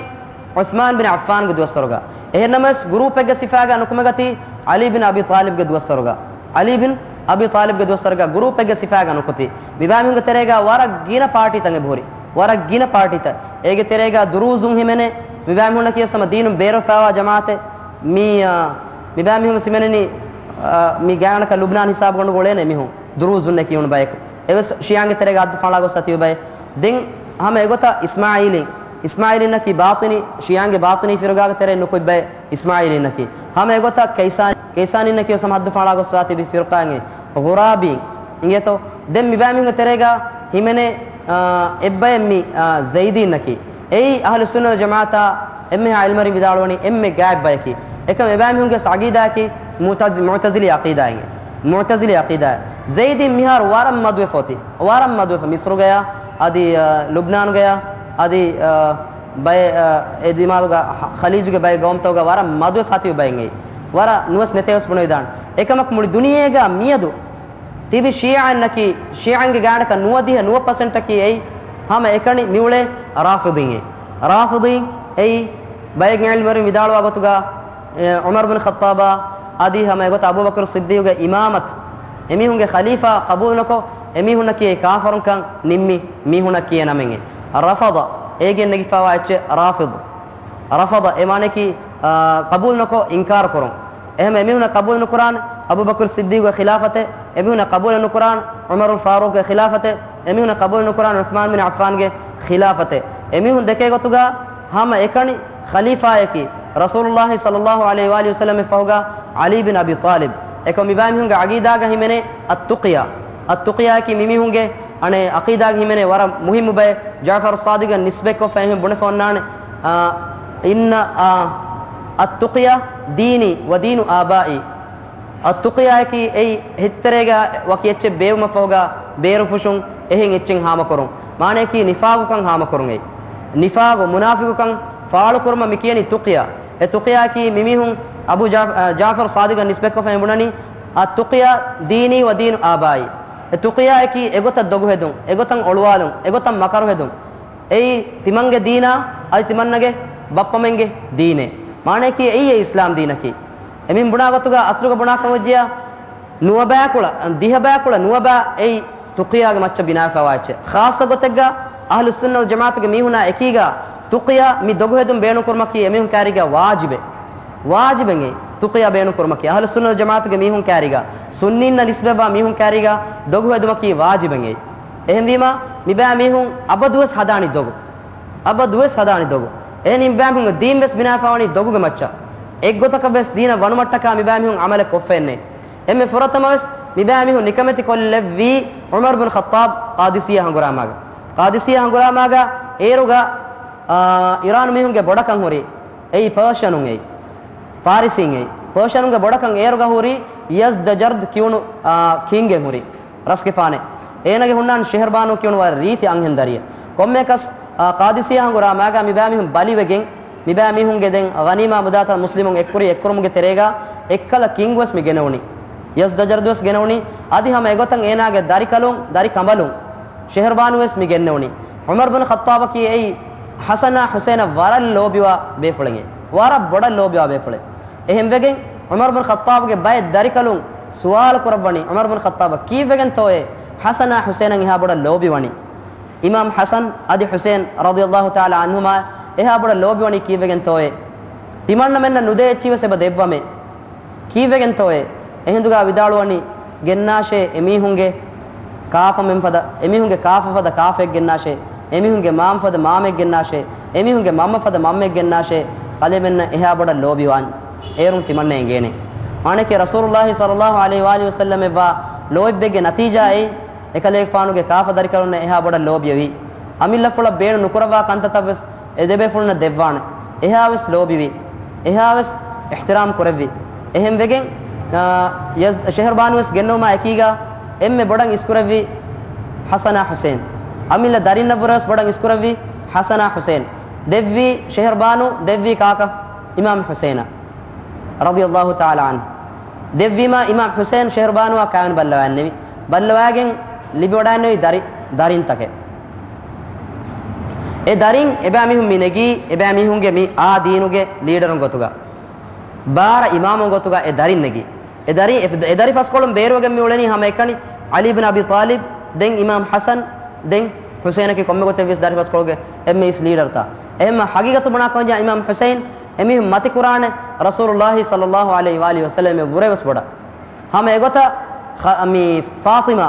ޢުޘްމާން ބިން ޢައްފާންގެ ދުވަސްވަރުގަ. އެހެންނަމަވެސް ގުރޫޕެއްގެ ސިފާގަ ނުކުމެގަތީ ޢަލީ ބިން އަބީ ޠާލިބްގެ ދުވަސްވަރުގަ. ޢަލީ ބިން އަބީ ޠާލިބްގެ ދުވަސްވަރުގަ ގުރޫޕެއްގެ ސިފާގަ ނުކުތީ. މިބައިމީހުންގެ ތެރޭގަ ވަރަށް ގިނަ ޕާޓީތައް އެބަހުރި. ވަރަށް ގިނަ ޕާޓީތައް. އޭގެ ތެރޭގަ ދުރޫޒުން ހިމެނޭ. މިބައިމީހުންނަކީ ވެސް ހަމަ ދީނުން ބޭރުވެފައިވާ ޖަމާޢަތެއް. މި، އާ، މިބައިމީހުން ވެސް ހިމެނެނީ، އާ، މި ގާތްގަނޑަކަށް ލުބްނާން ހިސާބުގަ އުޅޭނެ މީހުން. ދުރޫޒުންނޭ ކިޔުނު ބަޔަކު. އެވެސް ޝީޢީންގެ ތެރޭގަ ހައްދު ފާޅާ ގޮސްފަ ތިބި ބައެއް. ދެން ހަމަ އެގޮތަށް އިސްމާޢީލީން، އިސްމާޢީލީންނަކީ ބާޠިނީ، ޝީޢީންގެ ބާޠިނީ ފިރުޤާގެ ތެރެއިން ނުކުތް ބައެއް އިސްމާޢީލީންނަކީ. ހަމަ އެގޮތަށް ކައިސާނީ، ކައިސާނީންނަކީ ވެސް ހަމަ ހައްދު ފާޅާ ގޮސްފަ ތިބި ފިރުޤާއެއް. ޣުރާބީން އިނގޭތޯ؟ ދެން މިބައިމީހުންގެ ތެރޭގަ ހިމެނޭ، އާ، އެއްބައެއް މި، އާ، ޒައިދީންނަކީ. އެއީ އަހްލުއްސުންނަ ވަލްޖަމާޢަތާ އެންމެހާ ޢިލްމުވެރިން ވިދާޅުވަނީ އެންމެ ގާތް ބަޔަކީ. އެކަމް އެބައިމީހުންގެ ވެސް ޢަޤީދާއަކީ މުޢުތަޒި-، މުޢުތަޒިލީ ޢަޤީދާއެއް. މުޢުތަޒިލީ ޢަޤީދާ. ޒައިދީން މިހާރު ވަރަށް މަދުވެފަ އޮތީ. ވަރަށް މަދުވެފަ. މިޞްރުގަޔާ، އަދި، އާ، ލުބްނާނުގަޔާ، އަދި، އާ، ބައެއް، އާ، އެ ދިމާލުގަ ޚަ-، ޚަލީޖުގެ ބައެއް ގައުމުތަކުގަ ވަރަށް މަދުވެފަ ތިބި ބައެއް އެއީ. ވަރަށް ނުވެސް ނެތޭ ވެސް ބުނެވިދާނެ. އެކަމަކު މުޅި ދުނިޔޭގަ މިއަދު ތިބި ޝީޢީންނަކީ، ޝީޢީންގެ ގާތްގަނޑަކަށް ނުވަދިހަ ނުވަ ޕަސެންޓަކީ އެއީ، ހަމަ އެކަނި މިއުޅޭ ރާފިޟީން އެއީ. ރާފިޟީން އެއީ، ބައެއް ޢިލްމުވެރިން ވިދާޅުވާ ގޮތުގަ، އެ، ޢުމަރު ބިން ޚައްޠާބާ އަދި ހަމަ އެގޮތަށް އަބޫބަކުރު ޞިއްދީޤުގެ އިމާމަތް، އެމީހުންގެ ޚަލީފާ ޤަބޫލު ނުކޮށް، އެމީހުންނަކީ އެ ކާފަރުންކަން ނިންމި މީހުންނަށް ކިޔޭ ނަމެއް. ރަފަޟަ، އޭގެން ނެގިފައިވާ އެއްޗެއް ރާފިޟް. ރަފަޟަ، އެ މާނައަކީ، އާ، ޤަބޫލު ނުކޮށް، އިންކާރު ކުރުން. އެހެން އެމީހުންނަށް ޤަބޫލު ނުކުރާނެ އަބޫބަކުރު ޞިއްދީޤުގެ ޚިލާފަތެއް، އެމީހުންނަށް ޤަބޫލު ނުކުރާނެ ޢުމަރުލް ފާރޫޤުގެ ޚިލާފަތެއް، އެމީހުންނަށް ޤަބޫލު ނުކުރާނެ ޢުޘްމާން ބިން ޢައްފާންގެ ޚިލާފަތެއް. އެމީހުން ދެކޭ ގޮތުގަ ހަމަ އެކަނި ޚަލީފާއަކީ ރަސޫލުﷲ ޞައްލަﷲ ޢަލައިހި ވައާލިހި ވަސައްލަމަށް ފަހުގަ ޢަލީ ބިން އަބީ ޠާލިބް. އެކަމް މިބައިމީހުންގެ ޢަޤީދާގަ ހިމެނޭ އައްތުޤިޔާ. އައްތުޤިޔާއަކީ މިމީހުންގެ އަނެއް ޢަޤީދާގަ ހިމެނޭ ވަރަށް މުހިއްމު ބައެއް. ޖަޢުފަރު ޞާދިޤަށް ނިސްބަތްކޮށްފަ އެހެން ބުނެފަ އޮންނާނެ. އާ، އިންނަ، އާ، އައްތުޤިޔާ ދީނީ ވަ ދީނު އާބާއީ. އައްތުޤިޔާއަކީ އެއީ ހިތުތެރޭގަ ވަކި އެއްޗެއް ބޭއްވުމަށްފަހުގަ ބޭރުފުށުން އެހެން އެއްޗެއް ހާމަކުރުން. މާނައަކީ ނިފާޤުކަން ހާމަކުރުން އެއީ. ނިފާޤު، މުނާފިޤުކަން ފާޅުކުރުމަށް މިކިޔަނީ ތުޤިޔާ. އެ ތުޤިޔާއަކީ މިމީހުން އަބޫ ޖާ-، އަ، ޖަޢުފަރު ޞާދިޤަށް ނިސްބަތްކޮށްފަ އެ ބުނަނީ، އައްތުޤިޔާ ދީނީ ވަ ދީނު އާބާއީ. އެ ތުޤިޔާއަކީ އެގޮތަށް ދޮގުހެދުން، އެގޮތަށް އޮޅުވާލުން، އެގޮތަށް މަކަރުހެދުން. އެއީ ތިމަންގެ ދީނާ، އަދި ތިމަންނަގެ ބައްޕަމެންގެ ދީނޭ. މާނައަކީ އެއީ އެ އިސްލާމް ދީނަކީ. އެމީހުން ބުނާ ގޮތުގަ އަސްލުގަ ބުނާ ކަމަށްޖެހިޔާ ނުވަބައިކުޅަ، ދިހަ ބައިކުޅަ ނުވަބައި އެއީ ތުޤިޔާގެ މައްޗަށް ބިނާވެފައިވާ އެއްޗެއް. ޚާއްޞަ ގޮތެއްގަ އަހްލުއްސުންނަ ވަލްޖަމާޢަތުގެ މީހުނާ އެކީގަ ތުޤިޔާ މި ދޮގުހެދުން ބޭނުންކުރުމަކީ އެމީހުން ކާރީގަ ވާޖިބެއް. ވާޖިބެއް އެއީ. ތުޤިޔާ ބޭނުންކުރުމަކީ އަހްލުއްސުންނަ ވަލްޖަމާޢަތުގެ މީހުން ކާރީގަ ސުންނީންނަށް ނިސްބަތްވާ މީހުން ކާރީގަ ދޮގުހެދުމަކީ ވާޖިބެއް އެއީ. އެހެންވީމާ، މިބައިމީހުން އަބަދުވެސް ހަދާނީ ދޮގު. އަބަދުވެސް ހަދާނީ ދޮގު. އެހެނީ މިބައިމީހުންގެ ދީންވެސް ބިނާވެފައިވަނީ ދޮގުގެ މައްޗަށް. އެއްގޮތަކަށްވެސް ދީނަށް ވަނުމަށްޓަކާ މިބައިމީހުން ޢަމަލެއް ކޮށްފައެއްނެތް. އެންމެ ފުރަތަމަވެސް މިބައިމީހުން ނިކަމެތި ކޮށްލެއްވީ ޢުމަރު ބިން ޚައްޠާބް ޤާދިސިއްޔާ ހަނގުރާމާގަ. ޤާދިސިއްޔާ ހަނގުރާމާގަ އޭރުގަ، އާ، އިރާނު މީހުންގެ ބޮޑަކަށް ހުރި އެއީ ޕާޝިޔަނުން އެއީ. ފާރިސީން އެއީ. ޕާޝިޔަނުންގެ ބޮޑަކަށް އޭރުގަ ހުރި ޔަޒްދަޖަރްދް ކިޔުނު، އާ، ކިންގެއް ހުރި. ރަސްގެފާނެއް. އޭނަގެ ހުންނާން ޝެހްރުބާނޫ ކިޔުނު ވަރަށް ރީތި އަންހެން ދަރިއެއް. ކޮންމެއަކަސް، އާ، ޤާދިސިއްޔާ ހަނގުރާމާގަ މިބައިމީހުން ބަލިވެގެން، މިބައިމީހުންގެ ދެން ޣަނީމާ މުދާތައް މުސްލިމުން އެއްކުރި އެއްކުރުމުގެ ތެރޭގަ އެއްކަލަ ކިންގްވެސް މި ގެނެވުނީ. ޔަޒްދަޖަރްދުވެސް ގެނެވުނީ. އަދި ހަމަ އެގޮތަށް އޭނާގެ ދަރިކަލުން، ދަރިކަނބަލުން ޝެހެރުބާނުވެސް މި ގެންނެވުނީ. ޢުމަރު ބިން ޚައްޠާބަކީ އެއީ ޙަސަނާ ޙުސައިނަށް ވަރަށް ލޯބިވާ ބޭފުޅެއް. ވަރަށް ބޮޑަށް ލޯބިވާ ބޭފުޅެއް. އެހެންވެގެން ޢުމަރު ބިން ޚައްޠާބުގެ ބައެއް ދަރިކަލުން ސުވާލު ކުރައްވަނީ، ޢުމަރު ބިން ޚައްޠާބަށް ކީއްވެގެންތޯއޭ ޙަސަނާ ޙުސައިނަށް އެހާ ބޮޑަށް ލޯބިވަނީ؟ އިމާމް ޙަސަން އަދި ޙުސައިން ރަޟިޔަﷲ ތަޢާލާ ޢަންހުމާ އެހާ ބޮޑަށް ލޯބިވަނީ ކީއްވެގެންތޯއޭ؟ ތިމަންނަމެންނަށް ނުދޭ އެއްޗިހިވެސް އެބަ ދެއްވަމޭ. ކީއްވެގެންތޯއޭ؟ އެހިނދުގާ ވިދާޅުވަނީ، ގެންނާށޭ އެމީހުންގެ ކާފަމެން ފަދަ، އެމީހުންގެ ކާފަ ފަދަ ކާފައެއް ގެންނާށޭ، އެމީހުންގެ މާން ފަދަ މާމައެއް ގެންނާށޭ، އެމީހުންގެ މަންމަ ފަދަ މަންމައެއް ގެންނާށޭ، ކަލޭމެންނަށް އެހާ ބޮޑަށް ލޯބިވާން. އޭރުން ތިމަންނަ އެނގޭނެ. މާނައަކީ ރަސޫލުﷲ ޞައްލަﷲ ޢަލައިހި ވައަލިހި ވަސައްލަމަށްވާ ލޯތްބެއްގެ ނަތީޖާއެއް، އެކަލޭގެފާނުގެ ކާފަ ދަރިކަލުންނަށް އެހާ ބޮޑަށް ލޯބިއެވީ. އަމިއްލަފުޅަށް ބޭނު ނުކުރައްވާ ކަންތައްތައްވެސް އެ ދެބޭފުޅުންނަށް ދެއްވާނެ. އެހާވެސް ލޯބިވި، އެހާވެސް އިޙްތިރާމް ކުރެއްވި. އެހެންވެގެން، އާ، ޔަޒް-، ޝެހެރުބާނުވެސް ގެންނެވުމާ އެކީގާ އެންމެ ބޮޑަށް އިސްކުރެއްވި ޙަސަނާ ޙުސައިން. އަމިއްލަ ދަރިންނަށްވުރެވެސް ބޮޑަށް އިސްކުރެއްވި ޙަސަނާ ޙުސައިން. ދެއްވީ ޝެހެރުބާނު، ދެއްވީ ކާކަށް؟ އިމާމް ޙުސައިނަށް ރަޟިޔަﷲ ތަޢާލާ ޢަންހު. ދެއްވީމާ އިމާމް ޙުސައިން ޝެހެރުބާނުއާ ކާވެނި ބައްލަވާންނެވި. ބައްލަވާގެން ލިބިވަޑާންނެވި ދަރި-، ދަރިންތަކެއް. އެ ދަރިން އެބައިމީހުން މި ނެގީ، އެބައިމީހުންގެ މި އާ ދީނުގެ ލީޑަރުން ގޮތުގަ، ބާރަ އިމާމުން ގޮތުގަ އެ ދަރިން ނެގީ. އެ ދަރިން، އެ، އެ ދަރިފަސްކޮޅުން ބޭރުވެގެން މި އުޅެނީ ހަމައެކަނި ޢަލީ ބިން އަބީ ޠާލިބް، ދެން އިމާމް ޙަސަން، ދެން ޙުސައިނަކީ ކޮންމެ ގޮތެއްވިޔަސް ދަރިފަސްކޮޅުގެ އެންމެ އިސް ލީޑަރުތައް. އެހެންމަ ހަގީގަތު ބުނާކަމަށް އިމާމް ޙުސައިން އެމީހުން މަތިކުރާނެ ރަސޫލުﷲ ޞައްލަﷲ ޢަލައިހި ވައަލިހި ވަސައްލަމަށް ވުރެވެސް ބޮޑަށް. ހަމަ އެގޮތަށް ޚަ-، މި ފާޠިމާ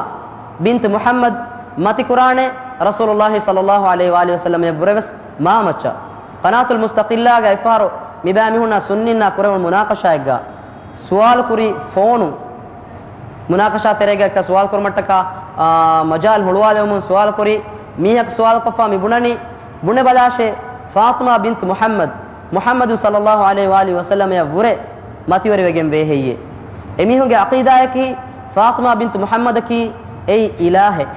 ބިންތު މުޙައްމަދު މަތިކުރާނެ ރަސޫލުﷲ ޞައްލަﷲ ޢަލައިހި ވައަލިހި ވަސައްލަމަށް ވުރެވެސް މާ މައްޗަށް. ޤަނާތުލް މުސްތަޤިއްލާގަ އެއްފަހަރު މިބައިމީހުންނާ ސުންނީންނާ ކުރެވުނު މުނާޤަޝާއެއްގަ ސުވާލު ކުރި ފޯނު، މުނާޤަޝާ ތެރޭގަ އެކަ ސުވާލު ކުރުމަށްޓަކާ، އާ، މަޖާލް ހުޅުވާލެވުމުން ސުވާލު ކުރި މީހަކު ސުވާލުކޮށްފާ މި ބުނަނީ، ބުނެބަލާށޭ، ފާޠިމާ ބިންތު މުޙައްމަދު، މުޙައްމަދު ޞައްލަﷲ ޢަލައިހި ވައަލިހި ވަސައްލަމަޔަށް ވުރެ މަތިވެރިވެގެން ވޭ ހެއްޔޭ؟ އެމީހުންގެ ޢަޤީދާއަކީ ފާޠިމާ ބިންތު މުޙައްމަދަކީ އެއީ އިލާހެއް.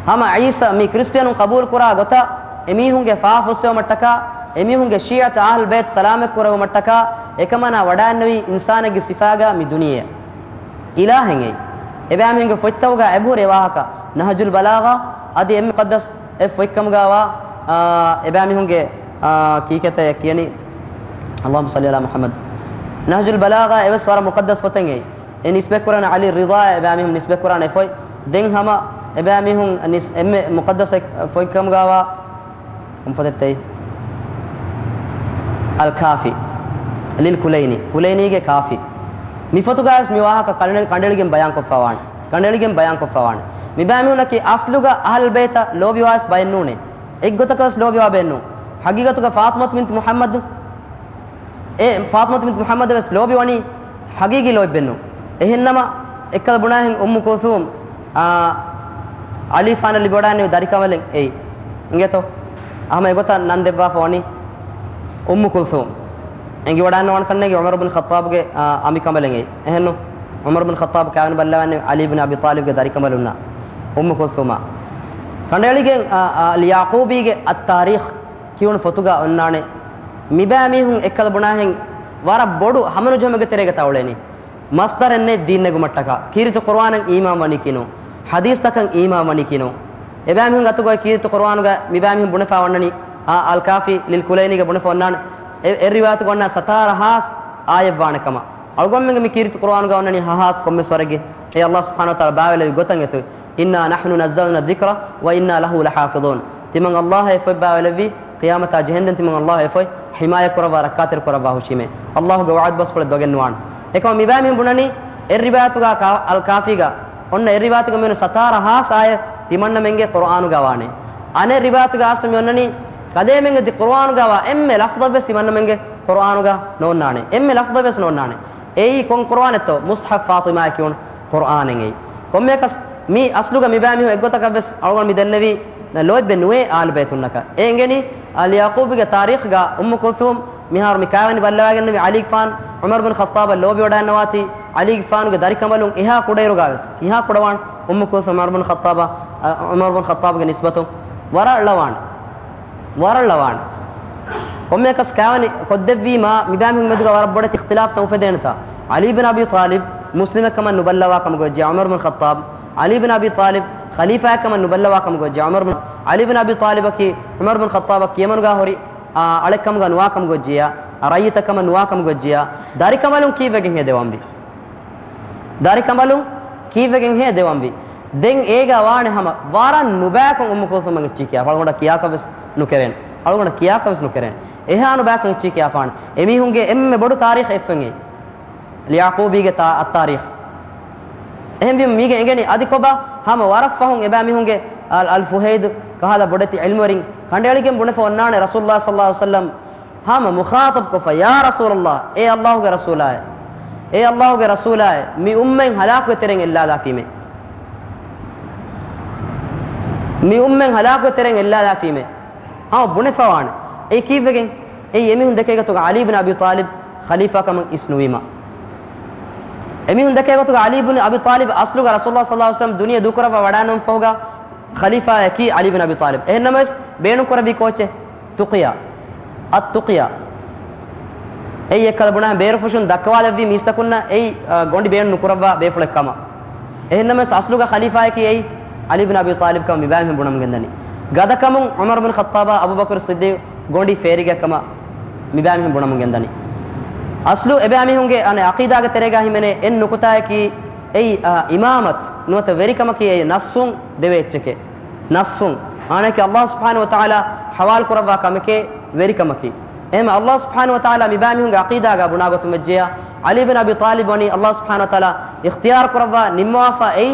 ހަމަ ޢީސާ މި ކްރިސްޓިއަނުން ޤަބޫލު ކުރާ ގޮތަށް އެމީހުންގެ ފާފަ ފުއްސެވުމަށްޓަކާ، އެމީހުންގެ ޝީޢަތު އަހްލު ބައިތު ސަލާމަތް ކުރެވުމަށްޓަކާ، އެކަމަނާ ވަޑާންނެވީ އިންސާނެއްގެ ސިފާގަ މި ދުނިޔެ. އިލާހެއް އެއީ. އެބައިމީހުންގެ ފޮތްތަކުގަ އެބަހުރި އެވާހަކަ، ނަހްޖުލް ބަލާޣާ އަދި އެންމެ މުޤައްދަސް އެއް ފޮތްކަމުގަވާ، އާ، އެބައިމީހުންގެ، އާ، ކީކޭތަ ކިޔަނީ؟ އައްލާހުއްމަ ޞައްލި ޢަލާ މުޙައްމަދު. ނަހްޖުލް ބަލާޣާ އެވެސް ވަރަށް މުޤައްދަސް ފޮތެއް އެއީ. އެ ނިސްބަތްކުރާނެ ޢަލީ ރިޟާ އެބައިމީހުން ނިސްބަތްކުރާނެ އެ ފޮތް. ދެން ހަމަ އެބައިމީހުން ނިސް-، އެންމެ މުޤައްދަސް އެއް ފޮތްކަމުގަވާ ކޮން ފޮތެއްތައީ؟ އަލް ކާފީ ލިލް ކުލައިނީ. ކުލައިނީގެ ކާފީ. މި ފޮތުގައިވެސް މި ވާހަކަ ކަނޑެ-، ކަނޑައެޅިގެން ބަޔާންކޮށްފަވާނެ. ކަނޑައެޅިގެން ބަޔާންކޮށްފަވާނެ. މިބައިމީހުންނަކީ އަސްލުގަ އަހްލު ބައިތަށް ލޯބިވާވެސް ބައެއް ނޫނޭ. އެއްގޮތަކަށްވެސް ލޯބިވާ ބައެއް ނޫން. ހަގީގަތުގަ ފާޠިމަތު ބިންތު މުޙައްމަދު، އެ ފާޠިމަތު ބިންތު މުޙައްމަދަށް ވެސް ލޯބިވަނީ ހަގީގީ ލޯތްބެއް ނޫން. އެހެންނަމަ އެއްކަލަ ބުނާހެން އުއްމު ކުލްސޫމް، އާ، ޢަލީފާނަށް ލިބިވަޑާންނެވި ދަރިކަނބަލެއް އެއީ. އިނގޭތޯ؟ ހަމަ އެގޮތަށް ނަން ދެއްވާފަ ވަނީ އުއްމު ކުލްސޫމް. އެނގިވަޑާންނަވާނެ ކަންނޭނގެ ޢުމަރު ބިން ޚައްޠާބުގެ، އާ، އަނބިކަނބަލެއް އެއީ. އެހެންނު؟ ޢުމަރު ބިން ޚައްޠާބު ކާވެނި ބައްލަވާންނެވި ޢަލީ ބިން އަބީ ޠާލިބްގެ ދަރިކަނބަލުންނާ އުއްމު ކުލްސޫމާ. ކަނޑައެޅިގެން، އާ، އާ، އަލް ޔަޢުޤޫބީގެ އައްތާރީޚް ކިޔުނު ފޮތުގަ އޮންނާނެ. މިބައިމީހުން އެއްކަލަ ބުނާހެން ވަރަށް ބޮޑު ހަމަނުޖެހުމެއްގެ ތެރޭގަ ތައުޅޭނީ. މަޞްދަރެއް ނެތް ދީން ނެގުމަށްޓަކާ. ކީރިތި ޤުރުއާނަށް އީމާން ވަނީކީ ނޫން. ޙަދީޘްތަކަށް އީމާން ވަނީކީ ނޫން. އެބައިމީހުން ގަތުގައި ކީރިތި ޤުރުއާނުގަ މިބައިމީހުން ބުނެފަ ވަންނަނީ، އާ، އަލް ކާފީ ލިލް ކުލައިނީގަ ބުނެފަ އޮންނާނެ. އެ، އެއް ރިވާޔަތުގަ އޮންނާ ސަތާރަ ހާސް އާޔަތް ވާނެ ކަމަށް. އަޅުގަނޑުމެންގެ މި ކީރިތި ޤުރުއާނުގަ އޮންނަނީ ހަ ހާސް ކޮންމެސް ވަރެއްގެ. އެ އައްލާހު ސުބްޙާނަހު ވަތަޢާލާ ބާވެލެވި ގޮތަށް އެތު. إنا نحن نزلنا الذكر وإنا له لحافظون. ތިމަން އައްލާހަށް އެ ފޮތް ބާވެލެއްވީ، ޤިޔާމަތާ ޖެހެންދެން ތިމަން އައްލާހަށް އެ ފޮތް ޙިމާޔަތް ކުރައްވާ، ރައްކާތެރި ކުރައްވާ ހުށީމޭ. އައްލާހުގެ ވަޢުދު ބަސްފުޅެއް ދޮގެއް ނުވާނެ. އެކަމަށް މިބައިމީހުން ބުނަނީ، އެއް ރިވާޔަތުގަ ކާ-، އަލް ކާފީގަ އޮންނަ އެއް ރިވާޔަތުގަ މިއޮންނަ ސަތާރަ ހާސް އާޔަތް ތިމަންނަމެންގެ ޤުރުއާނުގަ ވާނެ. އަނެއް ރިވާޔަތުގަ އައިސް މި އޮންނަނީ، ކަލޭމެންގެ ދި-، ޤުރުއާނުގަ ވާ އެންމެ ލަފްޒެއްވެސް ތިމަންނަމެންގެ ޤުރުއާނުގަ ނޯންނާނެ. އެންމެ ލަފްޒެއްވެސް ނޯންނާނެ. އެއީ ކޮން ޤުރުއާނެއްތޯ؟ މުޞްޙަފް ފާޠިމާއަކީ ކުރުއާނެއް އެއީ. ކޮންމެއަކަސް މި އަސްލުގަ މިބައިމީހުން އެއްގޮތަކަށްވެސް އަޅުގަނޑު މި ދެންނެވީ ލޯތްބެއް ނުވޭ އާލު ބައިތުންނަކަށް. އެ އެނގެނީ އަލް ޔަޢުޤޫބީގެ ތާރީޚްގަ އުއްމު ކުލްސޫމް މިހާރު މި ކާވެނި ބައްލަވާގެންނެވި ޢަލީގެފާނު ޢުމަރު ބިން ޚައްޠާބަށް ލޯބިވަޑައިންނަވާތީ، ޢަލީގެފާނުގެ ދަރިކަނބަލުން އެހާ ކުޑައިރުގަވެސް، ކިހާ ކުޑަވާން؟ އުއްމު ކުލްސޫމް ޢުމަރު ބިން ޚައްޠާބަށް، އަ، ޢުމަރު ބިން ޚައްޠާބުގެ ނިސްބަތުން ވަރަށް ޅަވާނެ. ވަރަށް ޅަވާނެ. ކޮންމެއަކަސް ކާވެނި ކޮށްދެއްވީމާ، މިބައިމީހުން މެދުގަ ވަރަށް ބޮޑެތި އިޚްތިލާފްތައް އުފެދޭނެތާ. ޢަލީ ބިން އަބީ ޠާލިބް މުސްލިމެއްކަމަށް ނުބައްލަވާ ކަމުގައްޖެ ޢުމަރު ބިން ޚައްޠާބް، ޢަލީ ބިން އަބީ ޠާލިބް ޚަލީފާއެއްކަމަށް ނުބައްލަވާ ކަމުގައްޖެ ޢުމަރު ބިން، ޢަލީ ބިން އަބީ ޠާލިބަކީ ޢުމަރު ބިން ޚައްޠާބަށް ކިޔަމަނުގާ ހުރި، އާ، އަޅެއްކަމުގަ ނުވާ ކަމުގައްޖެޔާ، ރައްޔިތަކަމަށް ނުވާ ކަމުގައްޖެޔާ، ދަރިކަނބަލުން ކީއްވެގެންހޭ ދެވަންވީ؟ ދަރިކަނބަލުން ކީއްވެގެންހޭ ދެވަންވީ؟ ދެން އޭގަ ވާނެ ހަމަ ވަރަށް ނުބައިކޮށް އުއްމު ކުލްސޫމަށް އެއްޗިހި ކިޔާފަ، އަޅުގަނޑަށް ކިޔާކަށްވެސް ނުކެރޭނެ. އަޅުގަނޑަށް ކިޔާކަށްވެސް ނުކެރޭނެ. އެހާ ނުބައިކޮށް އެއްޗިހި ކިޔާފާނެ. އެމީހުންގެ އެންމެ ބޮޑު ތާރީޚް އެއްފެން އެއީ. ލިޔަޢުޤޫބީގެ ތާ-، އައްތާރީޚް. އެހެންވީމަ މީގެ އެނގެނީ އަދި ކޮބާ؟ ހަމަ ވަރަށް ފަހުން އެބައިމީހުންގެ އަލް، އަލް ފުހައިދު ކަހަލަ ބޮޑެތި ޢިލްމުވެރިން ކަނޑައެޅިގެން ބުނެފަ އޮންނާނެ ރަސޫލުﷲ ޞައްލަﷲ ޢަލައިހި ވަސައްލަމް ހަމަ މުޚާޠަބް ކޮށްފަ، ޔާ ރަސޫލަﷲ، އޭ ﷲގެ ރަސޫލާއޭ، އޭ ﷲގެ ރަސޫލާއޭ، މި އުއްމަތް ހަލާކުގެ ތެރެއިން އެއްލާލާފީމޭ. މި އުއްމަތް ހަލާކުގެ ތެރެއިން އެއްލާލާފީމޭ. ހަމަ ބުނެފަވާނެ. އެއީ ކީއްވެގެން؟ އެއީ އެމީހުން ދެކޭ ގޮތުގަ ޢަލީ ބިން އަބީ ޠާލިބް ޚަލީފާކަމަށް އިސްނުވީމަ. އެމީހުން ދެކޭ ގޮތުގަ ޢަލީ ބިން އަބީ ޠާލިބް އަސްލުގަ ރަސޫލުﷲ ޞައްލަﷲ ޢަލައިހި ވަސައްލަމް ދުނިޔެ ދޫކުރައްވާ ވަޑާނުން ފަހުގަ ޚަލީފާއަކީ ޢަލީ ބިން އަބީ ޠާލިބް. އެހެންނަމަވެސް ބޭނުންކުރެއްވީ ކޯއްޗެއް؟ ތުޤިޔާ. އައްތުޤިޔާ. އެއީ އެއްކަލަ ބުނާ ބޭރުފުށުން ދައްކަވާލެއްވީ މީސްތަކުންނަށް އެއީ، އަ، ގޮނޑި ބޭނުން ނުކުރައްވާ ބޭފުޅެއް ކަމަށް. އެހެންނަމަވެސް އަސްލުގަ ޚަލީފާއަކީ އެއީ ޢަލީ ބިން އަބީ ޠާލިބް ކަމަށް މިބައިމީހުން ބުނަމުން ގެންދަނީ. ގަދަކަމުން ޢުމަރު ބިން ޚައްޠާބާ އަބޫބަކުރު ޞިއްދީޤް ގޮނޑި ފޭރިގެއް ކަމަށް މިބައިމީހުން ބުނަމުން ގެންދަނީ. އަސްލު އެބައިމީހުންގެ އަނެއް ޢަޤީދާގެ ތެރޭގަ ހިމެނޭ އެއް ނުކުތާއަކީ އެއީ، އަ، އިމާމަތް ނުވަތަ ވެރިކަމަކީ އެއީ ނައްޞުން ދެވޭ އެއްޗެކޭ. ނައްޞުން. އާނައަކީ ﷲ ސުބްޙާނަހޫ ވަތަޢާލާ ޙަވާލު ކުރައްވާ ކަމެކޭ ވެރިކަމަކީ. އެހެން ﷲ ސުބްޙާނަހޫ ވަތަޢާލާ މިބައިމީހުންގެ ޢަޤީދާގަ ބުނާ ގޮތުން ވެއްޖެޔާ، ޢަލީ ބިން އަބީ ޠާލިބް ވަނީ ﷲ ސުބްޙާނަހޫ ވަތަޢާލާ އިޚްތިޔާރު ކުރައްވާ ނިންމަވާފަ އެއީ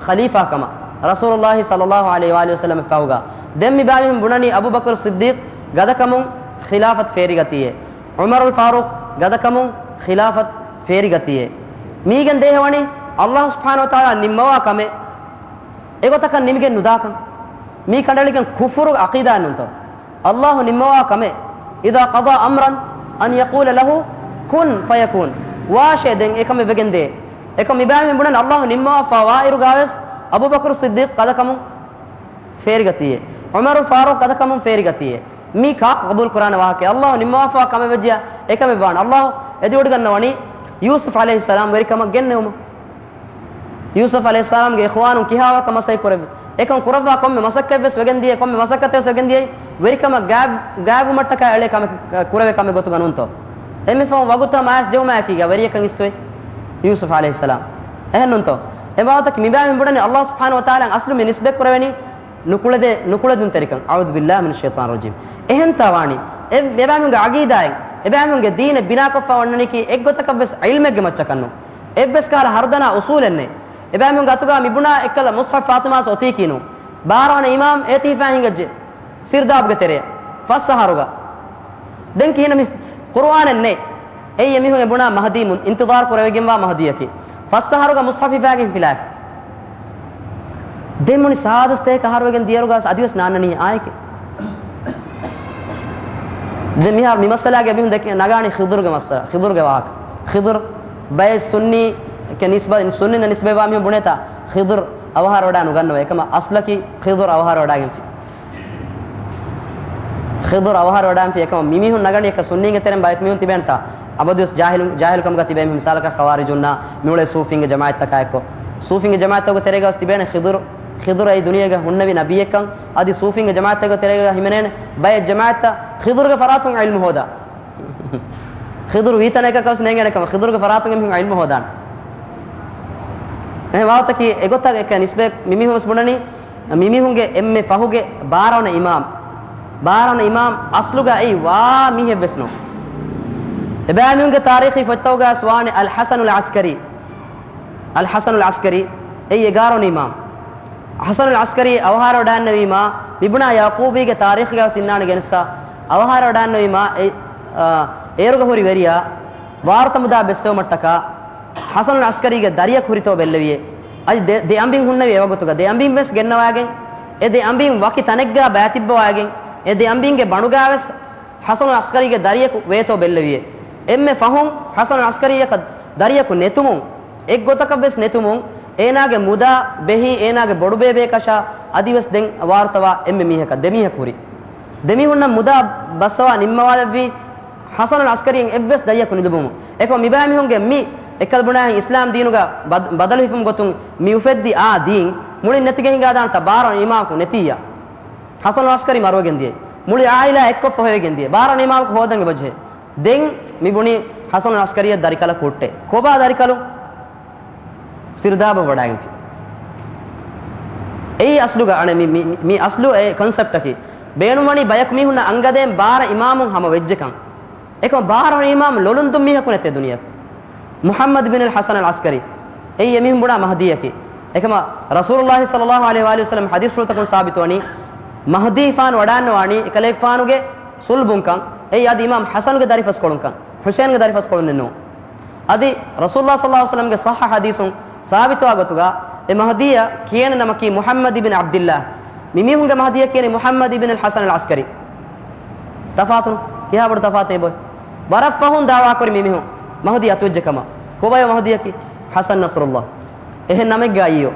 ޚަލީފާ ކަމަށް. ރަސޫލުﷲ ޞައްލަﷲ ޢަލައިހި ވައާލިހި ވަސައްލަމަށް ފަހުގަ. ދެން މިބައިމީހުން ބުނަނީ އަބޫބަކުރު ޞިއްދީޤް ގަދަކަމުން ޚިލާފަތު ފޭރިގަތީއޭ. ޢުމަރުލް ފާރޫޤް ގަދަކަމުން ޚިލާފަތު ފޭރިގަތީއޭ. މީގެން ދޭހަވަނީ ﷲ ސުބްޙާނަހޫ ވަތަޢާލާ ނިންމަވާ ކަމެއް އެގޮތަކަށް ނިމިގެން ނުދާކަން. މީ ކަނޑައެޅިގެން ކުފުރު ޢަޤީދާއެއް ނޫންތޯ؟ ﷲ ނިންމަވާ ކަމެއް، إذا قضى أمرا أن يقول له كن فيكون. ވާށޭ ދެން އެކަމެއް ވެގެން ދޭ. އެކަމް މިބައިމީހުން ބުނަން ﷲ ނިންމަވާފަ ވާއިރުގާވެސް އަބޫބަކުރު ޞިއްދީޤް ގަދަކަމުން ފޭރިގަތީއޭ. ޢުމަރު ފާރޫޤް ގަދަކަމުން ފޭރިގަތީއޭ. މީ ކާކު ޤަބޫލު ކުރާނެ ވާހަކައެއް؟ ﷲ ނިންމަވާފަ ކަމެއް ވެއްޖެޔާ އެކަމެއް ވާނެ. ﷲ އެދިވޮޑިގަންނަވަނީ ޔޫސުފް ޢަލައިހިއްސަލާމް ވެރިކަމަށް ގެންނެވުމަށް. ޔޫސުފް ޢަލައިހިއްސަލާމްގެ އިޚްވާނުން ކިހާވަރަކަށް މަސައްކަތް ކުރެއްވި. އެކަން ކުރައްވާ ކޮންމެ މަސައްކަތްވެސް ވެގެން ދިޔައީ، ކޮންމެ މަސައްކަތެއްވެސް ވެގެން ދިޔައީ، ވެރިކަމަށް ގާތް، ގާތްވުމަށްޓަކާ އެޅޭ ކަމެއް ކުރެވޭ ކަމެއް ގޮތުގަ ނޫންތޯ؟ އެންމެ ފަހުން ވަގުތު މާސް ޖެހުމާއެކީގަ ވެރިޔަކަށް އިސްވެ ޔޫސުފް ޢަލައިހިއްސަލާމް. އެހެން ނޫންތޯ؟ އެ ވާހަކަތަކީ މިބައިމީހުން ބުނަނީ ﷲ ސުބްޙާނަހޫ ވަތަޢާލާ އަސްލު މި ނިސްބަތް ކުރެވެނީ ނުކުޅެދޭ، ނުކުޅެދުންތެރިކަން. أعوذ بالله من الشيطان الرجيم. އެހެންތާ ވާނީ؟ އެ، އެބައިމީހުންގެ ޢަޤީދާއެއް، އެބައިމީހުންގެ ދީނެއް ބިނާކޮށްފަ އޮންނަނީކީ އެއްގޮތަކަށްވެސް ޢިލްމެއްގެ މައްޗަކަށް ނޫން. އެއްވެސް ކަހަލަ ހަރުދަނާ އުޞޫލެއް ނެތް. އެބައިމީހުންގެ އަތުގަ މި ބުނާ އެއްކަލަ މުޞްޙަފް ފާތިމާސް އޮތީކީ ނޫން. ބާރަ ވަނަ އިމާމް އޭތި ހިފާ ހިނގައްޖެ. ސިރްދާބުގެ ތެރެއަށް. ފަސް އަހަރުގަ. ދެން ކިހިނެއް މި ޤުރުއާނެއް ނެތް. އެއީ އެމީހުން އެ ބުނާ މަހްދީ މުން، އިންތިޒާރު ކުރެވިގެންވާ މަހްދީއަކީ. ފަސް އަހަރުގަ މުޞްޙަފް ހިފާގެން ފިލާފި. ދެން މުނި ސާދަ ސްތޭކަ އަހަރުވެގެން ދިޔައިރުގަ އަދިވެސް ނާންނަނީ އާއެކޭ. ދެން މިހާރު މި މައްސަލާގެ މީހުން ދެކި ނަގާނީ ޚިޟުރުގެ މައްސަލަ، ޚިޟުރުގެ ވާހަކަ. ޚިޟުރު ބައެއް ސުންނީ ކެ ނިސްބަ، ސުންނީންނަށް ނިސްބަތްވާ މީހުން ބުނޭތާ ޚިޟުރު އަވަހާރަވެވަޑާ ނުގަންނަވަ. އެކަމަ އަސްލަކީ ޚިޟުރު އަވަހާރަވެވަޑާގެންފި. ޚިޟުރު އަވަހާރަވެވަޑާގެންފި. އެކަމަ މިމީހުން ނަގަނީ އެކަ ސުންނީންގެ ތެރެން ބައެއް މީހުން ތިބޭނެތާ އަބަދުވެސް ޖާހިލު، ޖާހިލުކަމުގަ ތިބޭ މީހުން މިސާލަކަށް ޚަވާރިޖުންނާ މިއުޅޭ ސޫފީންގެ ޖަމާޢަތްތަކާއެއްކޮށް. ސޫފީންގެ ޖަމާޢަތްތަކުގެ ތެރޭގަވެސް ތިބޭނެ ޚިޟުރު، ޚިޟުރު އެއީ ދުނިޔޭގަ ހުންނެވި ނަބިއްޔެއްކަން. އަދި ސޫފީންގެ ޖަމާޢަތްތަކުގެ ތެރޭގަ ހިމެނޭނެ ބައެއް ޖަމާޢަތްތައް ޚިޟުރުގެ ފަރާތުން ޢިލްމު ހޯދާ. ޚިޟުރު ވީތަނަކަކަށްވެސް ނޭނގޭނެ ކަމަށް ޚިޟުރުގެ ފަރާތުން އެމީހުން ޢިލްމު ހޯދާނެ. އެހެން ވާހަކަތަކީ އެގޮތަށް އެކަ ނިސްބަތް މިމީހުން ވެސް ބުނަނީ، މިމީހުންގެ އެންމެ ފަހުގެ ބާރަ ވަނަ އިމާމް، ބާރަ ވަނަ އިމާމް އަސްލުގަ އެއީ ވާ މީހެއްވެސް ނޫން. އެބައިމީހުންގެ ތާރީޚީ ފޮތްތަކުގަސް ވާނެ އަލް ޙަސަނުލް ޢަސްކަރީ. އަލް ޙަސަނުލް ޢަސްކަރީ އެއީ އެގާރަ ވަނަ އިމާމް. ޙަސަނުލް ޢަސްކަރީ އަވަހާރަވަޑާންނެވީމާ، މިބުނާ ޔަޢުޤޫބީގެ ތާރީޚުގަ ވެސް އިންނާނެ ގެނެއްސާ، އަވަހާރަވަޑާންނެވީމާ، އެ، އާ، އޭރުގަ ހުރި ވެރިޔާ ވާރުތަ މުދާ ބެއްސެވުމަށްޓަކާ، ޙަސަނުލް ޢަސްކަރީގެ ދަރިޔަކު ހުރިތޯ ބެއްލެވިއޭ. އަދި ދެ، ދެ އަނބިން ހުންނެވި އެވަގުތުގަ، ދެ އަނބިން ވެސް ގެންނަވާގެން، އެ ދެ އަނބިން ވަކި ތަނެއްގަ ބައިތިއްބަވާގެން، އެ ދެ އަނބިންގެ ބަނޑުގަ ވެސް ޙަސަނުލް ޢަސްކަރީގެ ދަރިޔަކު ވޭތޯ ބެއްލެވިއޭ. އެންމެ ފަހުން ޙަސަނުލް ޢަސްކަރީއަކަށް ދަރިޔަކު ނެތުމުން، އެއްގޮތަކަށްވެސް ނެތުމުން، އޭނާގެ މުދާ ބެހި، އޭނާގެ ބޮޑުބޭބޭކަށާ އަދިވެސް ދެން ވާރުތަވާ އެންމެ މީހަކަށް ދެމީހަކު ހުރި. ދެމީހުންނަށް މުދާ ބައްސަވާ ނިންމަވާލެއްވީ ޙަސަނުލް ޢަސްކަރީއަށް އެއްވެސް ދަރިޔަކު ނުލިބުމުން. އެކަމަ މިބައިމީހުންގެ މި އެކަލް ބުނާހެން އިސްލާމް ދީނުގަ ބަދ-، ބަދަލު ހިފުމުގެ ގޮތުން މި އުފެއްދި އާ ދީން މުޅިން ނެތިގެން ހިނގާދާނެތަ؟ ބާރަ އިމާމަކު ނެތިއްޔާ. ޙަސަނު ޢަސްކަރީ މަރުވެގެން ދިޔައީ. މުޅި ޢާއިލާ އެއްކޮށް ފޮހެވިގެން ދިޔަ. ބާރަ އިމާމަކު ހޯދަން އެބަޖެހޭ. ދެން މި ބުނީ ޙަސަނު ޢަސްކަރީއަށް ދަރިކަލަކު ހުއްޓޭ. ކޮބާ ދަރިކަލު؟ ސިރުދާބަށް ވަޑާގެންފި. އެއީ އަސްލުގަ އަނެއް މި، މި، މި އަސްލު އެ ކޮންސެޕްޓަކީ. ބޭނުންވަނީ ބަޔަކު މީހުންނަށް އަންގަދޭން ބާރަ އިމާމުން ހަމަ ވެއްޖެކަން. އެކަމަ ބާރަ އިމާމު ލޮލުންދުން މީހަކު ނެތޭ ދުނިޔެއަކު. މުޙައްމަދު ބިނުލް ޙަސަން އަލް ޢަސްކަރީ. އެއީ އެމީހުން ބުނާ މަހްދީއަކީ. އެކަމަ ރަސޫލުﷲ ޞައްލަﷲ ޢަލައިހި ވައަލިހި ވަސައްލަމް ޙަދީޘްފުޅުތަކުން ސާބިތުވަނީ، މަހްދީފާނު ވަޑާންނަވާނީ އެކަލޭގެފާނުގެ ސުލްބުންކަން، އެއީ އަދި އިމާމް ޙަސަނުގެ ދަރިފަސްކޮޅުންކަން، ޙުސައިންގެ ދަރިފަސްކޮޅުންނެއްނޫން. އަދި ރަސޫލުﷲ ޞައްލަﷲ ޢަލައިހި ވަސައްލަމްގެ ޞައްޙަ ޙަދީޘުން ސާބިތުވާ ގޮތުގަ، އެ މަހްދީއަށް ކިޔޭނެ ނަމަކީ މުޙައްމަދު ބިން ޢަބްދިﷲ. މިމީހުންގެ މަހްދީއަށް ކިޔަނީ މުޙައްމަދު ބިން އަލް ޙަސަން އަލް ޢަސްކަރީ. ތަފާތުން ކިހާ ބޮޑު ތަފާތެއް ބޮއެ؟ ވަރަށް ފަހުން ދަޢުވާކުރި މިމީހުން މަހްދީ އަތުވެއްޖެ ކަމަށް. ކޮބާ މަހްދީއަކީ؟ ޙަސަން ނަޞްރުﷲ. އެހެން ނަމެއްގަ އައީއޯ.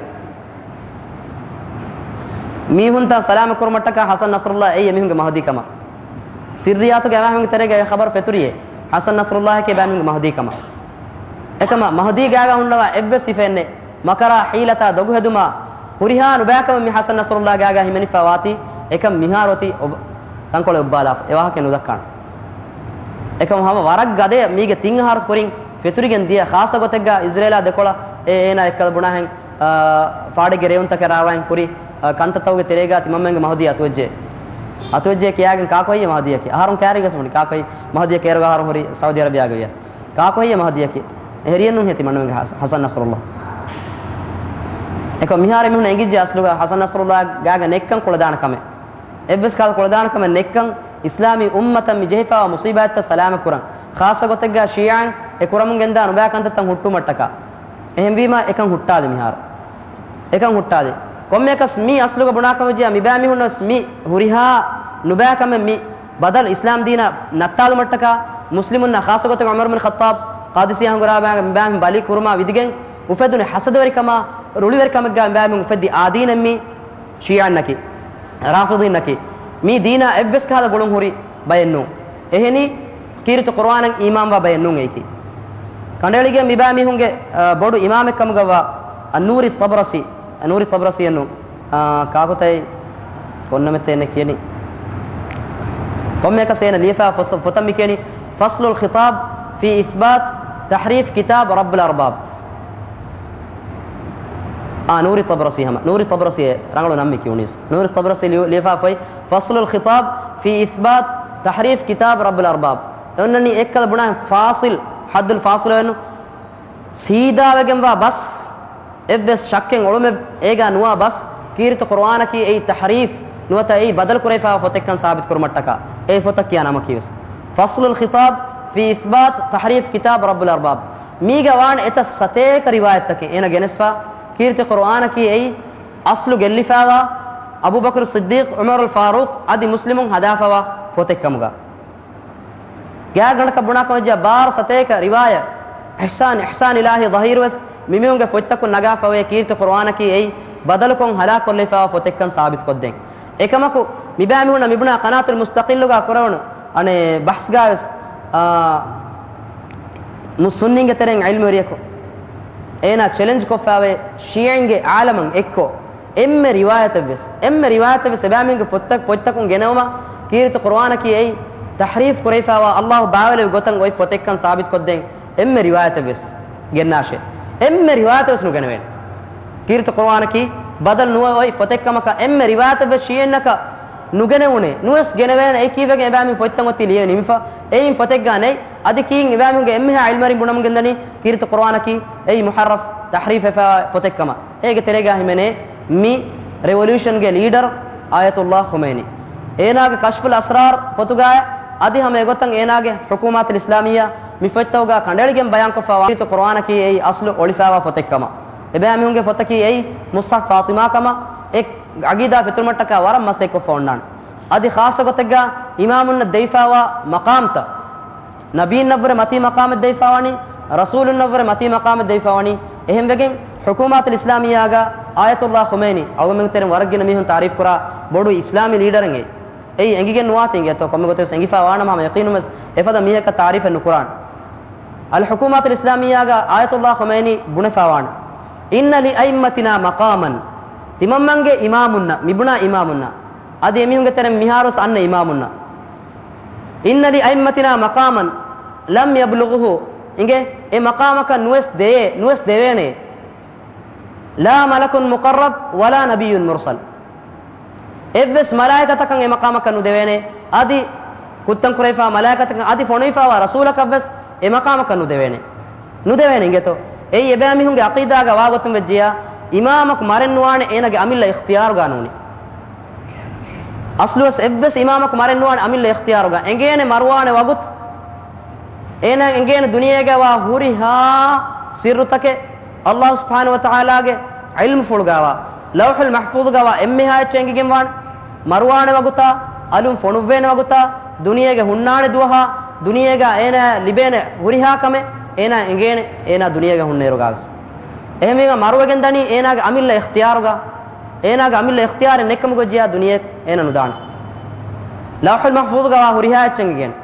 މީހުންތައް ސަލާމަތް ކުރުމަށްޓަކާ ޙަސަން ނަޞްރުﷲ އެއީ އެމީހުންގެ މަހްދީ ކަމަށް. ސިއްރިއްޔާތުގެ އެބައިމީހުންގެ ތެރޭގަ އެ ޚަބަރު ފެތުރިއޭ. ޙަސަން ނަޞްރުﷲއަކީ އެބައިމީހުންގެ މަހްދީ ކަމަށް. އެކަމަށް މަހްދީ ގާގަ ހުންނަވާ އެއްވެސް ސިފައެއް ނެތް. މަކަރާ، ޙީލަތާ، ދޮގުހެދުމާ، ހުރިހާ ނުބައިކަމެއް މި ޙަސަން ނަޞްރުﷲ ގާގަ ހިމެނިފަ ވާތީ، އެކަން މިހާރު އޮތީ އޮބ-، ތަންކޮޅެއް އޮއްބާލާފަ. އެ ވާހަކަ ނުދައްކާނެ. އެކަމަށް ހަމަ ވަރަށް ގަދަޔަށް މީގެ ތިން އަހަރު ކުރިން ފެތުރިގެން ދިޔަ ޚާއްޞަ ގޮތެއްގަ އިޒްރޭލާ ދެކޮޅަށް އެ އޭނާ އެއްކަލަ ބުނާހެން، އާ، ފާޑެއްގެ ރޭވުންތަކެއް ރާވާން ކުރި، އާ، ކަންތައްތަކުގެ ތެރޭގަ ތިމަންމެންގެ މަހުދީ އަތުވެއްޖެ. އަތުވެއްޖެ ކިޔާގެން ކާކު ހެއްޔޭ މަހުދީއަކީ؟ އަހަރުން ކައިރީގަސް ބުނި ކާކު ހެއްޔޭ މަހުދީއަކީ؟ އޭރުގަ އަހަރުން ހުރި ސައުދީ އަރަބިޔާގަ ވިޔަ. ކާކު ހެއްޔޭ މަހުދީއަކީ؟ އެހެރިޔެއްނޫން ހޭ ތިމަންމެންގެ ޙަސް-، ޙަސަން ނަޞްރުﷲ. އެކަމަ މިހާރު މީހުން އެނގިއްޖެ އަސްލުގަ ޙަސަން ނަޞްރުﷲ ގާގަ ނެއްކަން ކުޅަދާނަ ކަމެއް. އެއްވެސް ކަހަލަ ކުޅަދާނަ ކަމެއް ނެއްކަން، އިސްލާމީ އުއްމަތަށް މި ޖެހިފައިވާ މުޞީބާތްތައް ސަލާމަތް ކުރަން. ޚާއްޞަ ގޮތެއްގަ ޝީޢާއިން އެ ކުރަމުން ގެންދާ ނުބައި ކަންތައްތައް ހުއްޓުމަށްޓަކާ. އެހެންވީމަ އެކަން ހުއްޓާލި މިހާރު. އެކަން ހުއްޓާލި. ކޮންމެއަކަސް މީ އަސްލުގަ ބުނާކަމަށް ޖެހިޔާ މިބައިމީހުންނަށް ވެސް މި ހުރިހާ ނުބައި ކަމެއް މި ބަދަލު އިސްލާމް ދީނަށް ނައްތާލުމަށްޓަކާ މުސްލިމުންނަށް ޚާއްޞަ ގޮތެއް ޢުމަރު ބިން ޚައްޠާބް ޤާދިސިއްޔާ ހަނގުރާމައިގެ މިބައިމީހުން ބަލީ ކުރުމާ ވިދިގެން އުފެދުނު ޙަސަދަވެރިކަމާ ރުޅިވެރިކަމެއްގަ މިބައިމީހުން އުފެއްދި އާ ދީނެއް މީ ޝީޢަންނަކީ، ރާފިޟީންނަކީ. މީ ދީނާ އެއްވެސް ކަހަލަ ގުޅުން ހުރި ބައެއް ނޫން. އެހެނީ، ކީރިތި ޤުރުއާނަށް އީމާންވާ ބައެއް ނޫން އެއީކީ. ކަނޑައެޅިގެން މިބައިމީހުންގެ، އަ، ބޮޑު އިމާމެއް ކަމުގައްވާ އައްނޫރި ޠަބްރަސީ، އައްނޫރި ޠަބްރަސީއެއް ނޫން. އާ، ކާކުތައް ކޮންނަމެއްތަ އޭނަ ކިޔަނީ؟ ކޮންމެއަކަސް އޭނަ ލިޔެފާ ފޮތް-، ފޮތަށް މި ކިޔަނީ، فصل الخطاب في إثبات تحريف كتاب رب الأرباب. އާ، ނޫރި ޠަބްރަސީ ހަމަ. ނޫރި ޠަބްރަސީ ރަނގަޅު ނަން މި ކިޔުނީސް. ނޫރި ޠަބްރަސީ ލިޔު-، ލިޔެފާ ފޮތް، فصل الخطاب في إثبات تحريف كتاب رب الأرباب. އެ އޮންނަނީ އެއްކަލަ ބުނާ ފާޞިލް، ޙައްދުލް ފާޞިލު ވެންނު. ސީދާވެގެންވާ ބަސް، އެއްވެސް ޝައްކެއް އޮޅުމެއް އޭގާ ނުވާ ބަސް، ކީރިތި ޤުރުއާނަކީ އެއީ ތަޙްރީފް ނުވަތަ އެއީ ބަދަލު ކުރެވިފާވާ ފޮތެއްކަން ސާބިތު ކުރުމަށްޓަކާ، އެ ފޮތަށް ކިޔާ ނަމަކީވެސް. فصل الخطاب في إثبات تحريف كتاب رب الأرباب. މީގަ ވާން އެތައް ސަތޭކަ ރިވާޔަތްތަކެއް އޭނަ ގެނެސްފާ، ކީރިތި ޤުރުއާނަކީ އެއީ އަސްލު ގެއްލިފާވާ، އަބޫބަކުރު ޞިއްދީޤް، ޢުމަރުލް ފާރޫޤް އަދި މުސްލިމުން ހަދާފާވާ ފޮތެއްކަމުގަ. ގާތްގަނޑަކަށް ބުނާކަމަށް ޖެހިޔާ ބާރަ ސަތޭކަ ރިވާޔަތް، އިޙްސާން، އިޙްސާން އިލާހީ ޒަހީރުވެސް މިމީހުންގެ ފޮތްތަކުން ނަގާފަވޭ، ކީރިތި ޤުރުއާނަކީ އެއީ ބަދަލުކޮށް ހަލާކުކޮށްލައިފާވާ ފޮތެއްކަން ސާބިތުކޮށްދޭން. އެކަމަކު، މިބައިމީހުންނަށް މިބުނާ ޤަނާތުލް މުސްތަޤިއްލުގަ ކުރެވުނު، އަނެއް ބަޙްސްގާވެސް، އާ، މު-، ސުންނީންގެ ތެރެއިން ޢިލްމުވެރިޔަކު އޭނާ ޗެލެންޖް ކޮށްފާވޭ، ޝީޢީންގެ ޢާލަމަށް އެއްކޮށް، އެންމެ ރިވާޔަތެއްވެސް، އެންމެ ރިވާޔަތެއްވެސް އެބައިމީހުންގެ ފޮތްތައް، ފޮތްތަކުން ގެނައުމަށް ކީރިތި ޤުރުއާނަކީ އެއީ ތަޙްރީފް ކުރެވިފާވާ ﷲ ބާވައިލެއްވި ގޮތަށް އޮތް ފޮތެއްކަން ސާބިތުކޮށްދޭން އެންމެ ރިވާޔަތެއްވެސް ގެންނާށޭ. އެންމެ ރިވާޔަތެއްވެސް ނުގެނެވޭނެ. ކީރިތި ޤުރުއާނަކީ ބަދަލު ނުވަ އޮތް ފޮތެއްކަމަކަށް އެންމެ ރިވާޔަތެއްވެސް ޝީޢީންނަކަށް ނުގެނެވުނޭ. ނުވެސް ގެނެވޭނެ. އެއީ ކީއްވެގެން އެބައިމީހުން ފޮތްތައް އޮތީ ލިޔެވެ ނިމިފަ؟ އެއީ ފޮތެއްގާ ނެތް. އަދި ކީއް އެބައިމީހުންގެ އެންމެހާ ޢިލްމުވެރިން ބުނަމުން ގެންދަނީ ކީރިތި ޤުރުއާނަކީ އެއީ މުޙައްރަފް، ތަޙްރީފް ވެފާ ފޮތެއްކަމަށް. އޭގެ ތެރޭގާ ހިމެނޭ މި ރެވޮލިއުޝަންގެ ލީޑަރު އާޔަތުﷲ ޚުމައިނީ. އޭނާގެ ކަޝްފުލް އަސްރާރު ފޮތުގާ އަދި ހަމަ އެގޮތަށް އޭނާގެ ޙުކޫމާތުލް އިސްލާމިއްޔާ މި ފޮތްތަކުގާ ކަނޑައެޅިގެން ބަޔާންކޮށްފައިވާ ކީރިތި ޤުރުއާނަކީ އެއީ އަޞްލު އޮޅިފައިވާ ފޮތެއްކަމަށް. އެބައިމީހުންގެ ފޮތަކީ އެއީ މުޞްޙަފް ފާޠިމާ ކަމަށް އެ ޢަޤީދާ ފެތުރުމަށްޓަކާ ވަރަށް މަސައްކަތްކޮށްފަ އޮންނާނެ. އަދި ޚާއްޞަ ގޮތެއްގާ އިމާމުންނަށް ދެވިފައިވާ މަޤާމްތައް، ނަބީންނަށްވުރެ މަތީ މަޤާމެއް ދެވިފައިވަނީ، ރަސޫލުންނަށްވުރެ މަތީ މަޤާމެއް ދެވިފައިވަނީ. އެހެންވެގެން ޙުކޫމާތުލް އިސްލާމިއްޔާގަ އާޔަތުﷲ ޚުމައިނީ އަޅުގަނޑުމެންގެ ތެރެއިން ވަރަށް ގިނަ މީހުން ތާރީފް ކުރާ ބޮޑު އިސްލާމީ ލީޑަރެއް އެއީ. އެއީ އެނގިގެން ނުވާތީ އިނގޭތޯ؟ ކޮންމެ ގޮތެއްވެސް އެނގިފައި ވާނަމަ ހަމަ ޔަޤީނުންވެސް އެފަދަ މީހަކަށް ތާރީފެއް ނުކުރާނެ. އަލް ޙުކޫމާތުލް އިސްލާމިއްޔާގަ އާޔަތުﷲ ޚޮމައިނީ ބުނެފާވާނެ، "އިންނަ ލިއައިއްމަތިނާ މަޤާމަން." ތިމަންމަންގެ އިމާމުންނަށް، މިބުނާ އިމާމުންނަށް، އަދި އެމީހުންގެ ތެރެއިން މިހާރުވެސް އަންނަ އިމާމުންނަށް، "އިންނަ ލިއައިއްމަތިނާ މަޤާމަން ލަމް ޔަބްލުޣުހު." އިނގޭ، އެ މަޤާމަކަށް ނުވެސް ދެޔޭ، ނުވެސް ދެވޭނެ. "ލާ މަލަކުން މުޤައްރަބް ވަލާ ނަބިއްޔުން މުރްސަލް." އެއްވެސް މަލާއިކަތަކަށް އެ މަޤާމަކަށް ނުދެވޭނެ. އަދި ކުއްތަން ކުރެވިފާ މަލާއިކަތަކަށް، އަދި ފޮނުވިފާވާ ރަސޫލަކަށްވެސް އެ މަޤާމަކަށް ނުދެވޭނެ. ނުދެވޭނެ އިނގޭތޯ. އެއީ އެބައިމީހުންގެ ޢަޤީދާގަ ވާގޮތުން ވެއްޖިއްޔާ، އިމާމަކު މަރެއް ނުވާނެ އޭނާގެ އަމިއްލަ އިޚްތިޔާރުގަ ނޫނީ. އަސްލުވެސް އެއްވެސް އިމާމަކު މަރެއް ނުވާނެ އަމިއްލަ އިޚްތިޔާރުގަ. އެނގޭނެ މަރުވާނެ ވަގުތު، އޭނާ އެނގޭނެ ދުނިޔޭގަ ވާ ހުރިހާ ސިއްރުތަކެއް ﷲ ސުބްޙާނަހޫ ވަތަޢާލާގެ ޢިލްމުފުޅުގަވާ، ލައުޙުލް މަޙްފޫޡުގަވާ އެންމެހާ އެއްޗެއް އެނގިގެންވާނެ. މަރުވާނެ ވަގުތާ، އަލުން ފޮނުއްވޭނެ ވަގުތާ، ދުނިޔޭގެ ހުންނާނެ ދުވަހާ، ދުނިޔޭގަ އޭނާ ލިބޭނެ ހުރިހާ ކަމެއް އޭނާ އެނގޭނެ، އޭނާ ދުނިޔޭގަ ހުންނައިރުގަވެސް. އެހެންވީމަ މަރުވެގެން ދަނީ އޭނާގެ އަމިއްލަ އިޚްތިޔާރުގަ، އޭނާގެ އަމިއްލަ އިޚްތިޔާރެއް ނެތްކަމުގަ ޖިޔާ ދުނިޔެ އޭނާ ނުދާނެ. ލައުޙުލް މަޙްފޫޡުގަވާ ހުރިހާ އެއްޗެއް އެނގިގެން.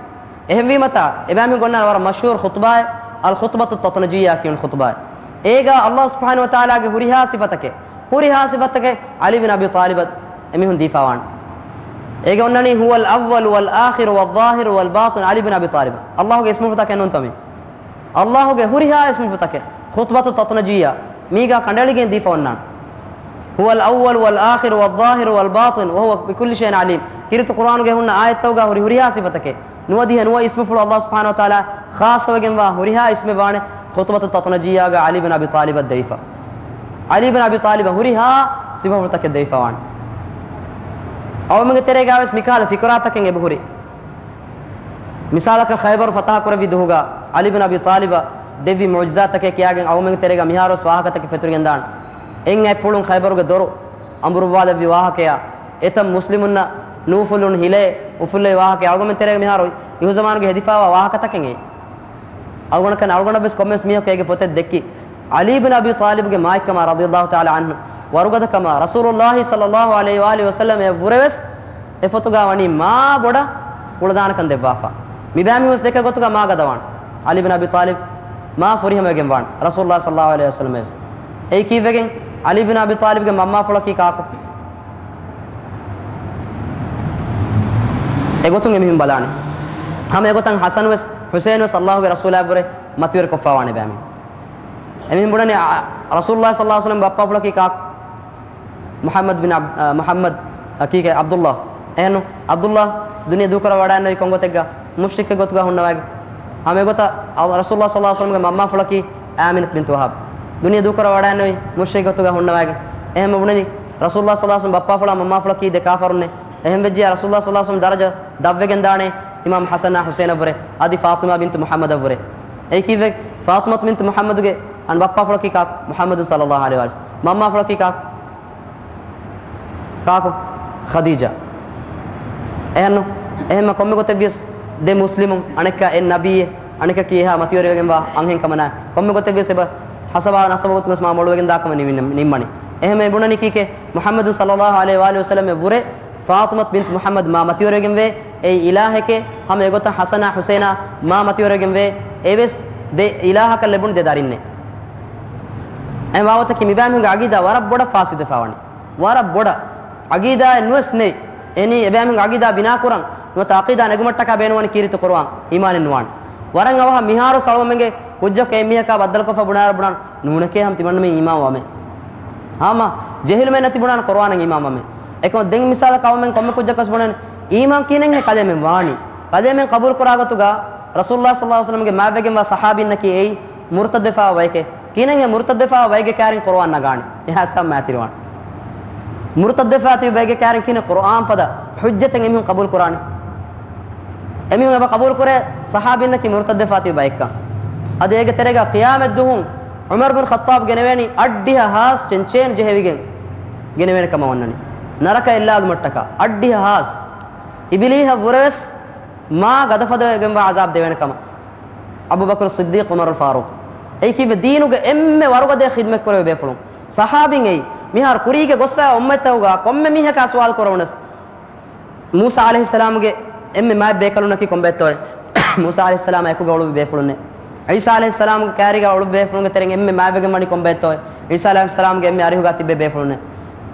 އެހެންވީމަތާ، އެބައިމީހުން ގޮންނަ ވަރަށް މަޝްހޫރު ޚުޠުބާއެއް، އަލް ޚުޠުބަތު ތަތުނަޖިއްޔާ ކިޔުނު ޚުޠުބާއެއް. އޭގަ ﷲ ސުބްޙާނަހޫ ވަތަޢާލާގެ ހުރިހާ ސިފަތަކެއް، ހުރިހާ ސިފަތަކެއް ޢަލީ ބިން އަބީ ޠާލިބަށް އެމީހުން ދީފާވާނެ. އޭގަ އޮންނަނީ، "ހުވަލް އައްވަލު ވަލް އާޚިރު ވަލް ޡާހިރު ވަލް ބާޠިނު." ޢަލީ ބިން އަބީ ޠާލިބް. ﷲގެ އިސްމުފުޅުތަކެއް ނޫންތޯ މީ؟ ﷲގެ ހުރިހާ އިސްމުފުޅުތަކެއް. ޚުޠުބަތު ތަތުނަޖިއްޔާ. މީގަ ކަނޑައެޅިގެން ދީފަ އޮންނާނެ. "ހުވަލް އައްވަލު ވަލް އާޚިރު ވަލް ޡާހިރު ވަލް ބާޠިނު ވަހުވަ ބިކުއްލި ޝައިއިން ޢަލީމް." ކީރިތި ޤުރްއާނުގަ ހުންނަ އާޔަތްތަކުގަ ހުރި ހުރިހާ ސިފަތަކެއް، ނުވަދިހަ ނުވަ އިސްމުފުޅު ﷲ ސުބްޙާނަހޫ ވަތަޢާލާ ޚާއްޞަވެގެންވާ ހުރިހާ އިސްމެއް ވާނެ ޚުޠުބަތު ތަތުނަޖިއްޔާގަ ޢަލީ ބިން އަބީ ޠާލިބަށް ދެވިފަ. ޢަލީ ބިން އަބީ ޠާލިބަށް ހުރިހާ ސިފަފުޅުތަކެއް ދެވިފަ ވާނެ. އަޅުގަނޑުމެންގެ ތެރޭގަވެސް މިކަހަލަ ފިކުރާތަކެއް އެބަހުރި. މިސާލަކަށް، ޚައިބަރު ފަތަޙަ ކުރެއްވި ދުހުގަ ޢަލީ ބިން އަބީ ޠާލިބަށް ދެއްވި މުޢުޖިޒާތަކެއް ކިޔާގެން އަޅުގަނޑުމެންގެ ތެރޭގަ މިހާރުވެސް ވާހަކަތަކެއް ފެތުރިގެންދާނެ. އެއް އަތްޕުޅުން ޚައިބަރުގެ ދޮރު އަނބުރުއްވާލެއްވި ވާހަކަޔާ، އެތައް މުސްލިމުންނަށް ނޫފުލުން ހިލޭ އުފުއްލެވި ވާހަކަ، އަޅުގަނޑުމެން ތެރޭގަ މިހާރު އިހުޒަމާނުގެ ހެދިފާވާ ވާހަކަތަކެއް އެއީ. އަޅުގަނޑަކަށް، އަޅުގަނޑަށްވެސް ކޮންމެވެސް މީހަކު އޭގެ ފޮތެއް ދެއްކި، ޢަލީ ބިން އަބީ ޠާލިބުގެ މާތްކަމާ ރަޟިޔަﷲ ތަޢާލާ ޢަންހު ވަރުގަދަކަމާ، ރަސޫލުﷲ ޞައްލަﷲ ޢަލައިހި ވައާލިހި ވަސައްލަމަ އެ ވުރެވެސް އެ ފޮތުގަ ވަނީ މާ ބޮޑަށް ކުޅަދާނަކަން ދެއްވާފަ. މިބައިމީހުންވެސް ދެކޭ ގޮތުގަ މާ ގަދަވާނެ. ޢަލީ ބިން އަބީ ޠާލިބް މާ ފުރިހަމަވެގެން ވާނެ. ރަސޫލުﷲ ޞައްލަﷲ ޢަލައިހި ވަސައްލަމަ ވެސް. އެއީ ކީއްވެގެން؟ ޢަލީ ބިން އަބީ ޠާލިބްގެ މަންމާފުޅަކީ ކާކު؟ އެގޮތުން އެމީހުން ބަލާނެ. ހަމަ އެގޮތަށް ޙަސަން ވެސް، ޙުސައިން ވެސް ﷲގެ ރަސޫލާއަށްވުރެ މަތިވެރި ކޮށްފަވާނެ ބައިމީހުން. އެމީހުން ބުނަނީ، އަ، ރަސޫލުﷲ ޞައްލަﷲ ޢަލައިހި ވަސައްލަމްގެ ބައްޕާފުޅަކީ ކާކު؟ މުޙައްމަދު ބިން ޢަބް-، އަ، މުޙައްމަދު، އަ، ކީކޭ؟ ޢަބްދުﷲ. އެހެންނު، ޢަބްދުﷲ ދުނިޔެ ދޫކުރައްވާ ވަޑައިގެންނެވީ ކޮންގޮތެއްގަ؟ މުޝްރިކެއް ގޮތުގަ ހުންނަވައިގެން. ހަމަ އެގޮތަށް އަ، ރަސޫލުﷲ ޞައްލަﷲ ޢަލައިހި ވަސައްލަމްގެ މަންމާފުޅަކީ އާމިނަތު ބިންތު ވަހަބް. ދުނިޔެ ދޫކުރައްވާ ވަޑައިގެންނެވީ މުޝްރިކެއް ގޮތުގަ ހުންނަވައިގެން. އެހެންމެ ބުނަނީ، ރަސޫލުﷲ ޞައްލަﷲ ޢަލައިހި ވަސައްލަމް ބައްޕާފުޅާ މަންމާފުޅަކީ ދެ ކާފަރުންނޭ. އެހެން ވެއްޖިޔާ ރަސޫލުﷲ ޞައްލަﷲ ޢަލައިހި ވަސައްލަމް ދަރަޖަ ދަށްވެގެން ދާނެ އިމާމް ޙަސަނާ ޙުސައިނާ ވުރެ، އަދި ފާޠިމާ ބިންތު މުޙައްމަދަށް ވުރެ. އެއީ ކީއްވެ؟ ފާޠިމަތު ބިންތު މުޙައްމަދުގެ އަން ބައްޕާފުޅަކީ ކާކު؟ މުޙައްމަދު ޞައްލަﷲ ޢަލައިހި ވަސައްލަމް. މަންމާފުޅަކީ ކާކު؟ ކާކު؟ ޚަދީޖާ. އެހެންނު، އެހެންމަ ކޮންމެ ގޮތެއްވިޔަސް ދެ މުސްލިމުން، އަނެއްކާ އެއް ނަބިއްޔެއް، އަނެކަކީ އެހާ މަތިވެރިވެގެންވާ އަންހެން ކަމަނާ، ކޮންމެ ގޮތެއްވިޔަސް އެބަ ޙަސަބާ ނަސަބު ގޮތުންވެސް މާ މޮޅުވެގެން ދާ ކަމަށް ނިމި-، ނިންމަނީ. އެހެންމެ ބުނަނީ ކީކޭ؟ މުޙައްމަދު ޞައްލަﷲ ޢަލައިހި ވައާލިހި ވަސައްލަމް ވުރެ ފާޠިމަތު ބިންތު މުޙައްމަދު މާ މަތިވެރިވެގެންވޭ. އެއީ އިލާހެކޭ. ހަމަ އެގޮތަށް ޙަސަނާ ޙުސައިނާ މާ މަތިވެރިވެގެންވޭ. އެވެސް ދެ އިލާހަކަށް ލެބުނު ދެ ދަރިންނޭ. އެ ބާވަތަކީ މިބައިމީހުންގެ ޢަގީދާ ވަރަށް ބޮޑަށް ފާސިދުވެފަ ވަނީ. ވަރަށް ބޮޑަށް. ޢަގީދާއެއް ނުވެސް ނެތް. އެހެނީ އެބައިމީހުންގެ ޢަގީދާ ބިނާކުރަން ނުވަތަ ޢަޤީދާ ނެގުމަށްޓަކާ ބޭނުންވަނީ ކީރިތި ޤުރުއާން އީމާނެއް ނުވާނެ. ވަރަށް އަވަހަށް މިހާރު އަޅުގަނޑުމެންގެ ކުއްޖަކު އެ މީހަކާ ބައްދަލުކޮށްފަ ބުނާއިރު ބުނާނެ ނޫނެކޭ ހަމަ ތިމަންނަމެން އީމާން ވަމޭ. ހަމަ ޖެހިލުމެއް ނެތި ބުނާނެ ޤުރުއާނަށް އީމާން ވަމޭ. އެކަމަ ދެން މިސާލަކަށް އަޅުގަނޑުމެން ކޮންމެ ކުއްޖަކަސް ބުނަނީ އީމާން ކިހިނެއްހޭ ކަލޭމެން ވާނީ؟ ކަލޭމެން ޤަބޫލު ކުރާ ގޮތުގަ ރަސޫލުﷲ ޞައްލަﷲ ޢަލައިހި ވަސައްލަމްގެ މާތްވެގެންވާ ޞަޙާބީންނަކީ އެއީ މުރުތައްދުވެފާ ބަޔެކޭ. ކިހިނެއްހޭ މުރުތައްދުވެފާ ބައެއްގެ ކާރިން ޤުރުއާން ނަގާނީ؟ އެހާސް މާތިރިވާން. މުރުތައްދުވެފާ ތިބި ބައެއްގެ ކާރިން ކިހިނެއް ޤުރުއާން ފަދަ ޙުއްޖަތެއް އެމީހުން ޤަބޫލު ކުރާނީ؟ އެމީހުން އެބަ ޤަބޫލު ކުރޭ ޞަޙާބީންނަކީ މުރުތައްދުވެފާ ތިބި ބައެއްކަން. އަދި އޭގެ ތެރޭގަ ޤިޔާމަތްދުވަހު ޢުމަރު ބިން ޚައްޠާބް ގެނެވޭނީ އަށްޑިހަ ހާސް ޗެންޗޭން ޖެހެވިގެން ގެނެވޭނެ ކަމަށް އޮންނަނީ. ނަރަކަ އެއްލާލުމަށްޓަކާ އަށްޑިހަ ހާސް. އިބިލީހަށް ވުރެވެސް މާ ގަދަފަދަވެގެންވާ ޢަޒާބް ދެވޭނެ ކަމަށް. އަބޫބަކުރު ޞިއްދީޤް، ޢުމަރު ފާރޫޤް. އެއީ ކީއްވެ؟ ދީނުގެ އެންމެ ވަރުގަދަ ޚިދްމަތް ކުރެވޭ ބޭފުޅުން. ޞަޙާބީން އެއީ. މިހާރު ކުރީގެ ގޮސްފައި އުއްމަތްތަކުގަ ކޮންމެ މީހަކާ ސުވާލު ކުރެވުނަސް، މޫސާ ޢަލައިހިއްސަލާމުގެ އެންމެ މާތް ބޭކަލުންނަކީ ކޮންބައެއްތޯއޭ؟ މޫސާ ޢަލައިހިއްސަލާމާ އެކުގަ އުޅުއްވި ބޭފުޅުންނޭ. ޢީސާ ޢަލައިހިއްސަލާމްގެ ކައިރީގަ އުޅުއްވި ބޭފުޅުންގެ ތެރެއިން އެންމެ މާތްވެގެން ވަނީ ކޮންބައެއްތޯ؟ ޢީސާ ޢަލައިހިއްސަލާމްގެ އެންމެ އަރިހުގަ ތިއްބެވި ބޭފުޅުންނޭ.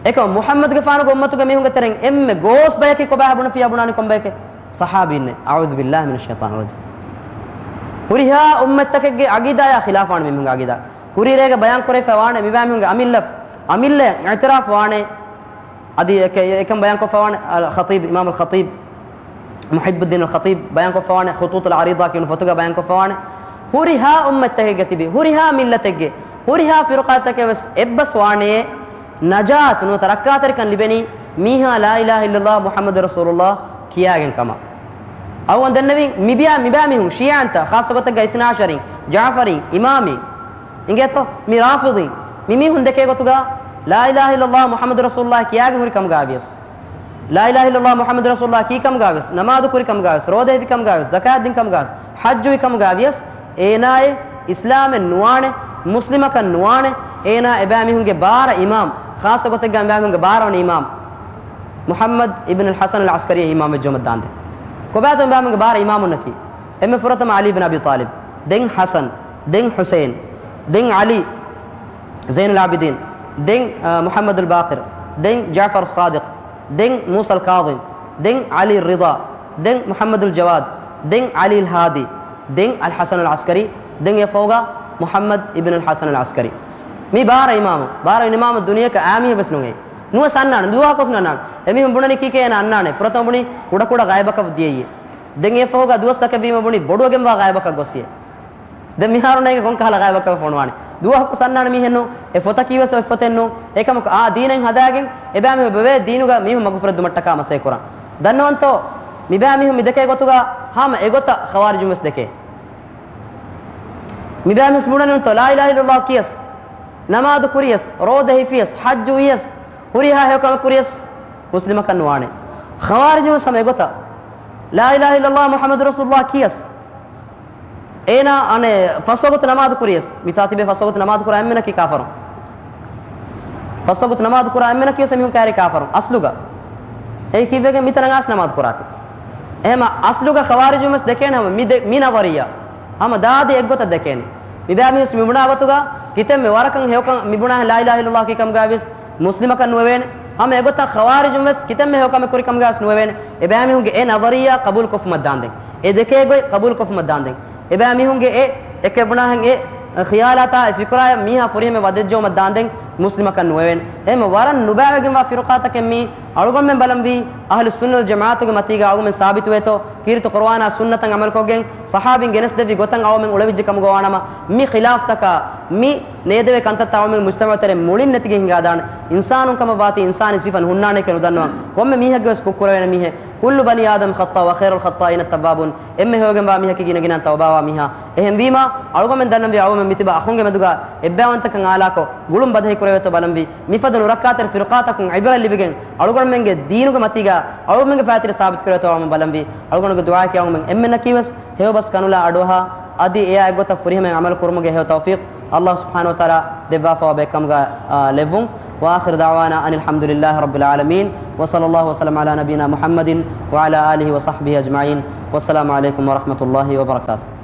އެކަމަކު މުޙައްމަދުގެފާނުގެ އުއްމަތުގެ މީހުންގެ ތެރެއިން އެންމެ ގޯސް ބަޔަކީ ކޮބާ ބުނެފިއްޔާ ބުނާނީ ކޮންބަޔެކޭ؟ ޞަޙާބީންނޭ. އަޢޫޛު ބިﷲ މިނައްޝައިޠާނި ރަޖީމް. ހުރިހާ އުއްމަތްތަކެއްގެ ޢަގީދާޔާ ޚިލާފާނެ މީހުންގެ ޢަގީދާ. ކުރީރޭގަ ބަޔާން ކުރެވިފައި ވާނެ މިބާ މީހުންގެ އަމިއްލަ، އަމިއްލަ އިޢުތިރާފު ވާނެ. އަދި އެކަ-، އެކަން ބަޔާންކޮށްފަވާނެ އަލް ޚަޠީބް، އިމާމުލް ޚަޠީބް، މުޙިއްބުއްދީނުލް ޚަޠީބް ބަޔާންކޮށްފަވާނެ، ޚުޠޫޠުލް ޢަރީޟާ ކިޔުނު ފޮތުގަ ބަޔާންކޮށްފަވާނެ، ހުރިހާ އުއްމަތްތަކެއްގަ ތިބި، ހުރިހާ މިއްލަތެއްގެ، ހުރިހާ ފިރުޤާތަކެއް ވެސް އެއްބަސް ވާނެޔޭ، ނަޖާތު ނުވަތަ ރައްކާތެރިކަން ލިބެނީ މީހާ ލާ އިލާހަ އިއްލައްލާހު މުޙައްމަދު ރަސޫލުއްލާހް ކިޔާގެން ކަމަށް. އަޅުގަނޑު ދެންނެވިން މިބިޔާ، މިބާ މީހުން ޝީޢައިންތަ، ޚާއްޞަ ގޮތެއްގަ އިސްނާ ޢަޝަރީން، ޖާފަރީން، އިމާމީން، އިނގޭތޯ؟ މި ރާފިޟީން، މި މީހުން ދެކޭ ގޮތުގަ ލާ އިލާހަ އިއްލައްލާހު މުޙައްމަދު ރަސޫލުއްލާހް ކިޔާގެން ހުރި ކަމުގަ ވިޔަސް، ލާ އިލާހަ އިއްލައްލާހު މުޙައްމަދު ރަސޫލުއްލާހް ކީ ކަމުގަ ވިޔަސް، ނަމާދު ކުރި ކަމުގަ ވިޔަސް، ރޯދަ ހިފި ކަމުގަ ވިޔަސް، ޒަކާތް ދިން ކަމުގަ ވިޔަސް، ޙައްޖު ވި ކަމުގަ ވިޔަސް، އޭނާއެއް އިސްލާމެއް ނުވާނެ، މުސްލިމަކަށް ނުވާނެ. އޭނާ އެބައިމީހުންގެ ބާރަ އިމާމް، ޚާއްޞަ ގޮތެއްގަ އެބައިމީހުންގެ ބާރަ ވަނީ އިމާމް މުޙައްމަދު އިބްނުލް ޙަސަނުލް ޢަސްކަރީ އިމާމް ވެއްޖައުމަށް ދާންދެން. ކޮބާތޯ އެބައިމީހުންގެ ބާރަ އިމާމުންނަކީ؟ އެންމެ ފުރަތަމަ ޢަލީ ބިން އަބީ ޠާލިބް، ދެން ޙަސަން، ދެން ޙުސައިން، ދެން ޢަލީ، ޒައިނުލް ޢާބިދީން، ދެން، އާ، މުޙައްމަދުލް ބާޤިރު، ދެން ޖަޢުފަރު ޞާދިޤް، ދެން މޫސަލް ކާޟިމް، ދެން ޢަލީ ރިޟާ، ދެން މުޙައްމަދުލް ޖަވާދު، ދެން ޢަލީލް ހާދީ، ދެން އަލް ޙަސަނުލް ޢަސްކަރީ، ދެން އެފަހުގަ މުޙައްމަދު އިބްނުލް ޙަސަނުލް ޢަސްކަރީ. މި ބާރަ އިމާމު، ބާރަ އިމާމު ދުނިޔެއަކަށް އާ މީހެއް ވެސް ނުގެ. ނުވެސް އަންނާނެ، ދުވަހަކުވެސް ނަންނާނެ. އެމީހުން ބުނަނީ ކީކޭ އޭނާ އަންނާނެ. ފުރަތަމަ ބުނީ ކުޑަކުޑަ ޣައިބަކަށް ދިޔައީ. ދެން އެފަހުގަ ދުވަސް ތަކެއްވީމަ ބުނީ ބޮޑުވެގެންވާ ޣައިބަކަށް ގޮސްއޭ. ދެން މިހާރު ނޭނގެ ކޮންކަހަލަ ޣައިބަކަށް ފޮނުވާނެ. ދުވަހަކުވެސް އަންނާނެ މީހެއްނު، އެ ފޮތަކީވެސް އޮތް ފޮތެއްނު. އެކަމަކު އާ ދީނެއް ހަދާގެން އެބައިމީހުން ބެވޭ ދީނުގަ މީހުން މަގުފުރެއްދުމަށްޓަކާ މަސައްކަތް ކުރަން. ދަންނަވަންތޯ؟ މިބައިމީހުން މިދެކޭ ގޮތުގަ ހަމަ އެގޮތަށް ޚަވާރިޖުން ވެސް ދެކޭ. މިބައިމީހުން ބުނަނީ ނޫންތޯ؟ ލާ އިލާހަ އިއްލައްލާހު ކިޔަސް، ނަމާދު ކުރިޔަސް، ރޯދަ ހިފިޔަސް، ޙައްޖު ވިޔަސް، ހުރިހާ ހެޔޮކަމެއް ކުރިޔަސް މުސްލިމަކަށް ނުވާނެ. ޚަވާރިޖުން ވެސް ހަމަ އެގޮތަށް ލާ އިލާހަ އިއްލައްލާހު މުޙައްމަދު ރަސޫލުއްލާހް ކިޔަސް، އޭނާ އަނެއް ފަސް ވަގުތު ނަމާދު ކުރިޔަސް، މިތާ ތިބޭ ފަސް ވަގުތު ނަމާދު ކުރާ އެންމެނަކީ ކާފަރު. ފަސް ވަގުތު ނަމާދު ކުރާ އެންމެނަކީ ވެސް އެމީހުން ކައިރި ކާފަރު. އަސްލުގަ. އެއީ ކީއްވެގެން މިތަނަށް އައިސް ނަމާދު ކުރާތި. އެހެމަ އަސްލުގަ ޚަވާރިޖުން ވެސް ދެކޭނެ ހަމަ މި ދެ-، މި ނަޒަރިއްޔާ. ހަމަ ދާދި އެއްގޮތަށް ދެކޭނެ. މިބައިމީހުން މިބުނާ ގޮތުގަ ކިތަންމެ ވަރަކަށް ހެޔޮކަން މިބުނާހެން ލާ އިލާހަ އިއްލައްލާހު ކީ ކަމުގައިވިޔަސް މުސްލިމަކަށް ނުވެވޭނެ. ހަމަ އެގޮތަށް ޚަވާރިޖުން ވެސް ކިތަންމެ ހެޔޮކަމެއް ކުރި ކަމުގައިވެސް ނުވެވޭނެ. އެބައިމީހުންގެ އެ ނަޒަރިއްޔާ ޤަބޫލުކޮށްފުމަށް ދާންދެން. އެ ދެކޭ ގޮތް ޤަބޫލުކޮށްފުމަށް ދާންދެން. އެބައިމީހުންގެ އެ އެކެއް ބުނާހެން އެ ޚިޔާލާތާ އެ ފިކުރާޔަށް މީހާ ފުރިހަމަ ވަދެއްޖައުމަށް ދާންދެން މުސްލިމަކަށް ނުވެވޭނެ. އެހެމަ ވަރަށް ނުބައިވެގެންވާ ފިރުޤާތަކެއް މީ. އަޅުގަނޑުމެން ބަލަންވީ އަހްލުއްސުންނަ ވަލް ޖަމާޢަތުގެ މަތީގަ އަޅުގަނޑުމެން ސާބިތުވޭތޯ، ކީރިތި ޤުރުއާނާ ސުންނަތަށް ޢަމަލުކޮށްގެން، ޞަޙާބީން ގެނެސްދެއްވި ގޮތަށް އަޅުގަނޑުމެން އުޅެވިއްޖެ ކަމުގަވާނަމަ، މި ޚިލާފްތަކާ، މި ނޭދެވޭ ކަންތައްތައް އަޅުގަނޑުމެން މުޖްތަމަޢު ތެރޭ މުޅިން ނެތިގެން ހިނގާދާނެ. އިންސާނުން ކަމަށް ވާތީ އިންސާނީ ސިފަ ނުހުންނާނެކޭ ނުދަންނަވަން. ކޮންމެ މީހެއްގެ ވެސް ކުށްކުރެވޭނެ މީހެއް. كل بني آدم خطاء وخير الخطائين التوابون. އެންމެ ހެޔޮވެގެންވާ މީހަކީ ގިނަގިނައިން ތައުބާވާ މީހާ. އެހެންވީމާ، އަޅުގަނޑުމެން ދަންނަންވީ އަޅުގަނޑުމެން މިތިބާ އަޚުންގެ މެދުގަ އެއްބައިވަންތަކަން އާލާކޮށް، ގުޅުން ބަދަހި ކުރެވޭތޯ ބަލަންވީ. މިފަދަ ނުރައްކާތެރި ފިރުޤާތަކުން ޢިބްރަތް ލިބިގެން، އަޅުގަނޑުމެންގެ ދީނުގެ މަތީގަ އަޅުގަނޑުމެންގެ ފައިތިރި ސާބިތު ކުރެވޭތޯ އަޅުގަނޑުމެން ބަލަންވީ. އަޅުގަނޑުގެ ދުޢާއަކީ އަޅުގަނޑުމެން އެންމެންނަކީ ވެސް ހެޔޮބަސް ކަނުލާ އަޑުއަހާ، އަދި އެއާ އެއްގޮތަށް ފުރިހަމައިން ޢަމަލު ކުރުމުގެ ހެޔޮ ތައުފީޤު ﷲ ސުބްޙާނަހޫ ވަތަޢާލާ ދެއްވާފަވާ ބައެއްކަމުގަ، އާ، ލެއްވުން. وآخر دعوانا أن الحمد لله رب العالمين، وصلى الله وسلم على نبينا محمد وعلى آله وصحبه أجمعين، والسلام عليكم ورحمة الله وبركاته.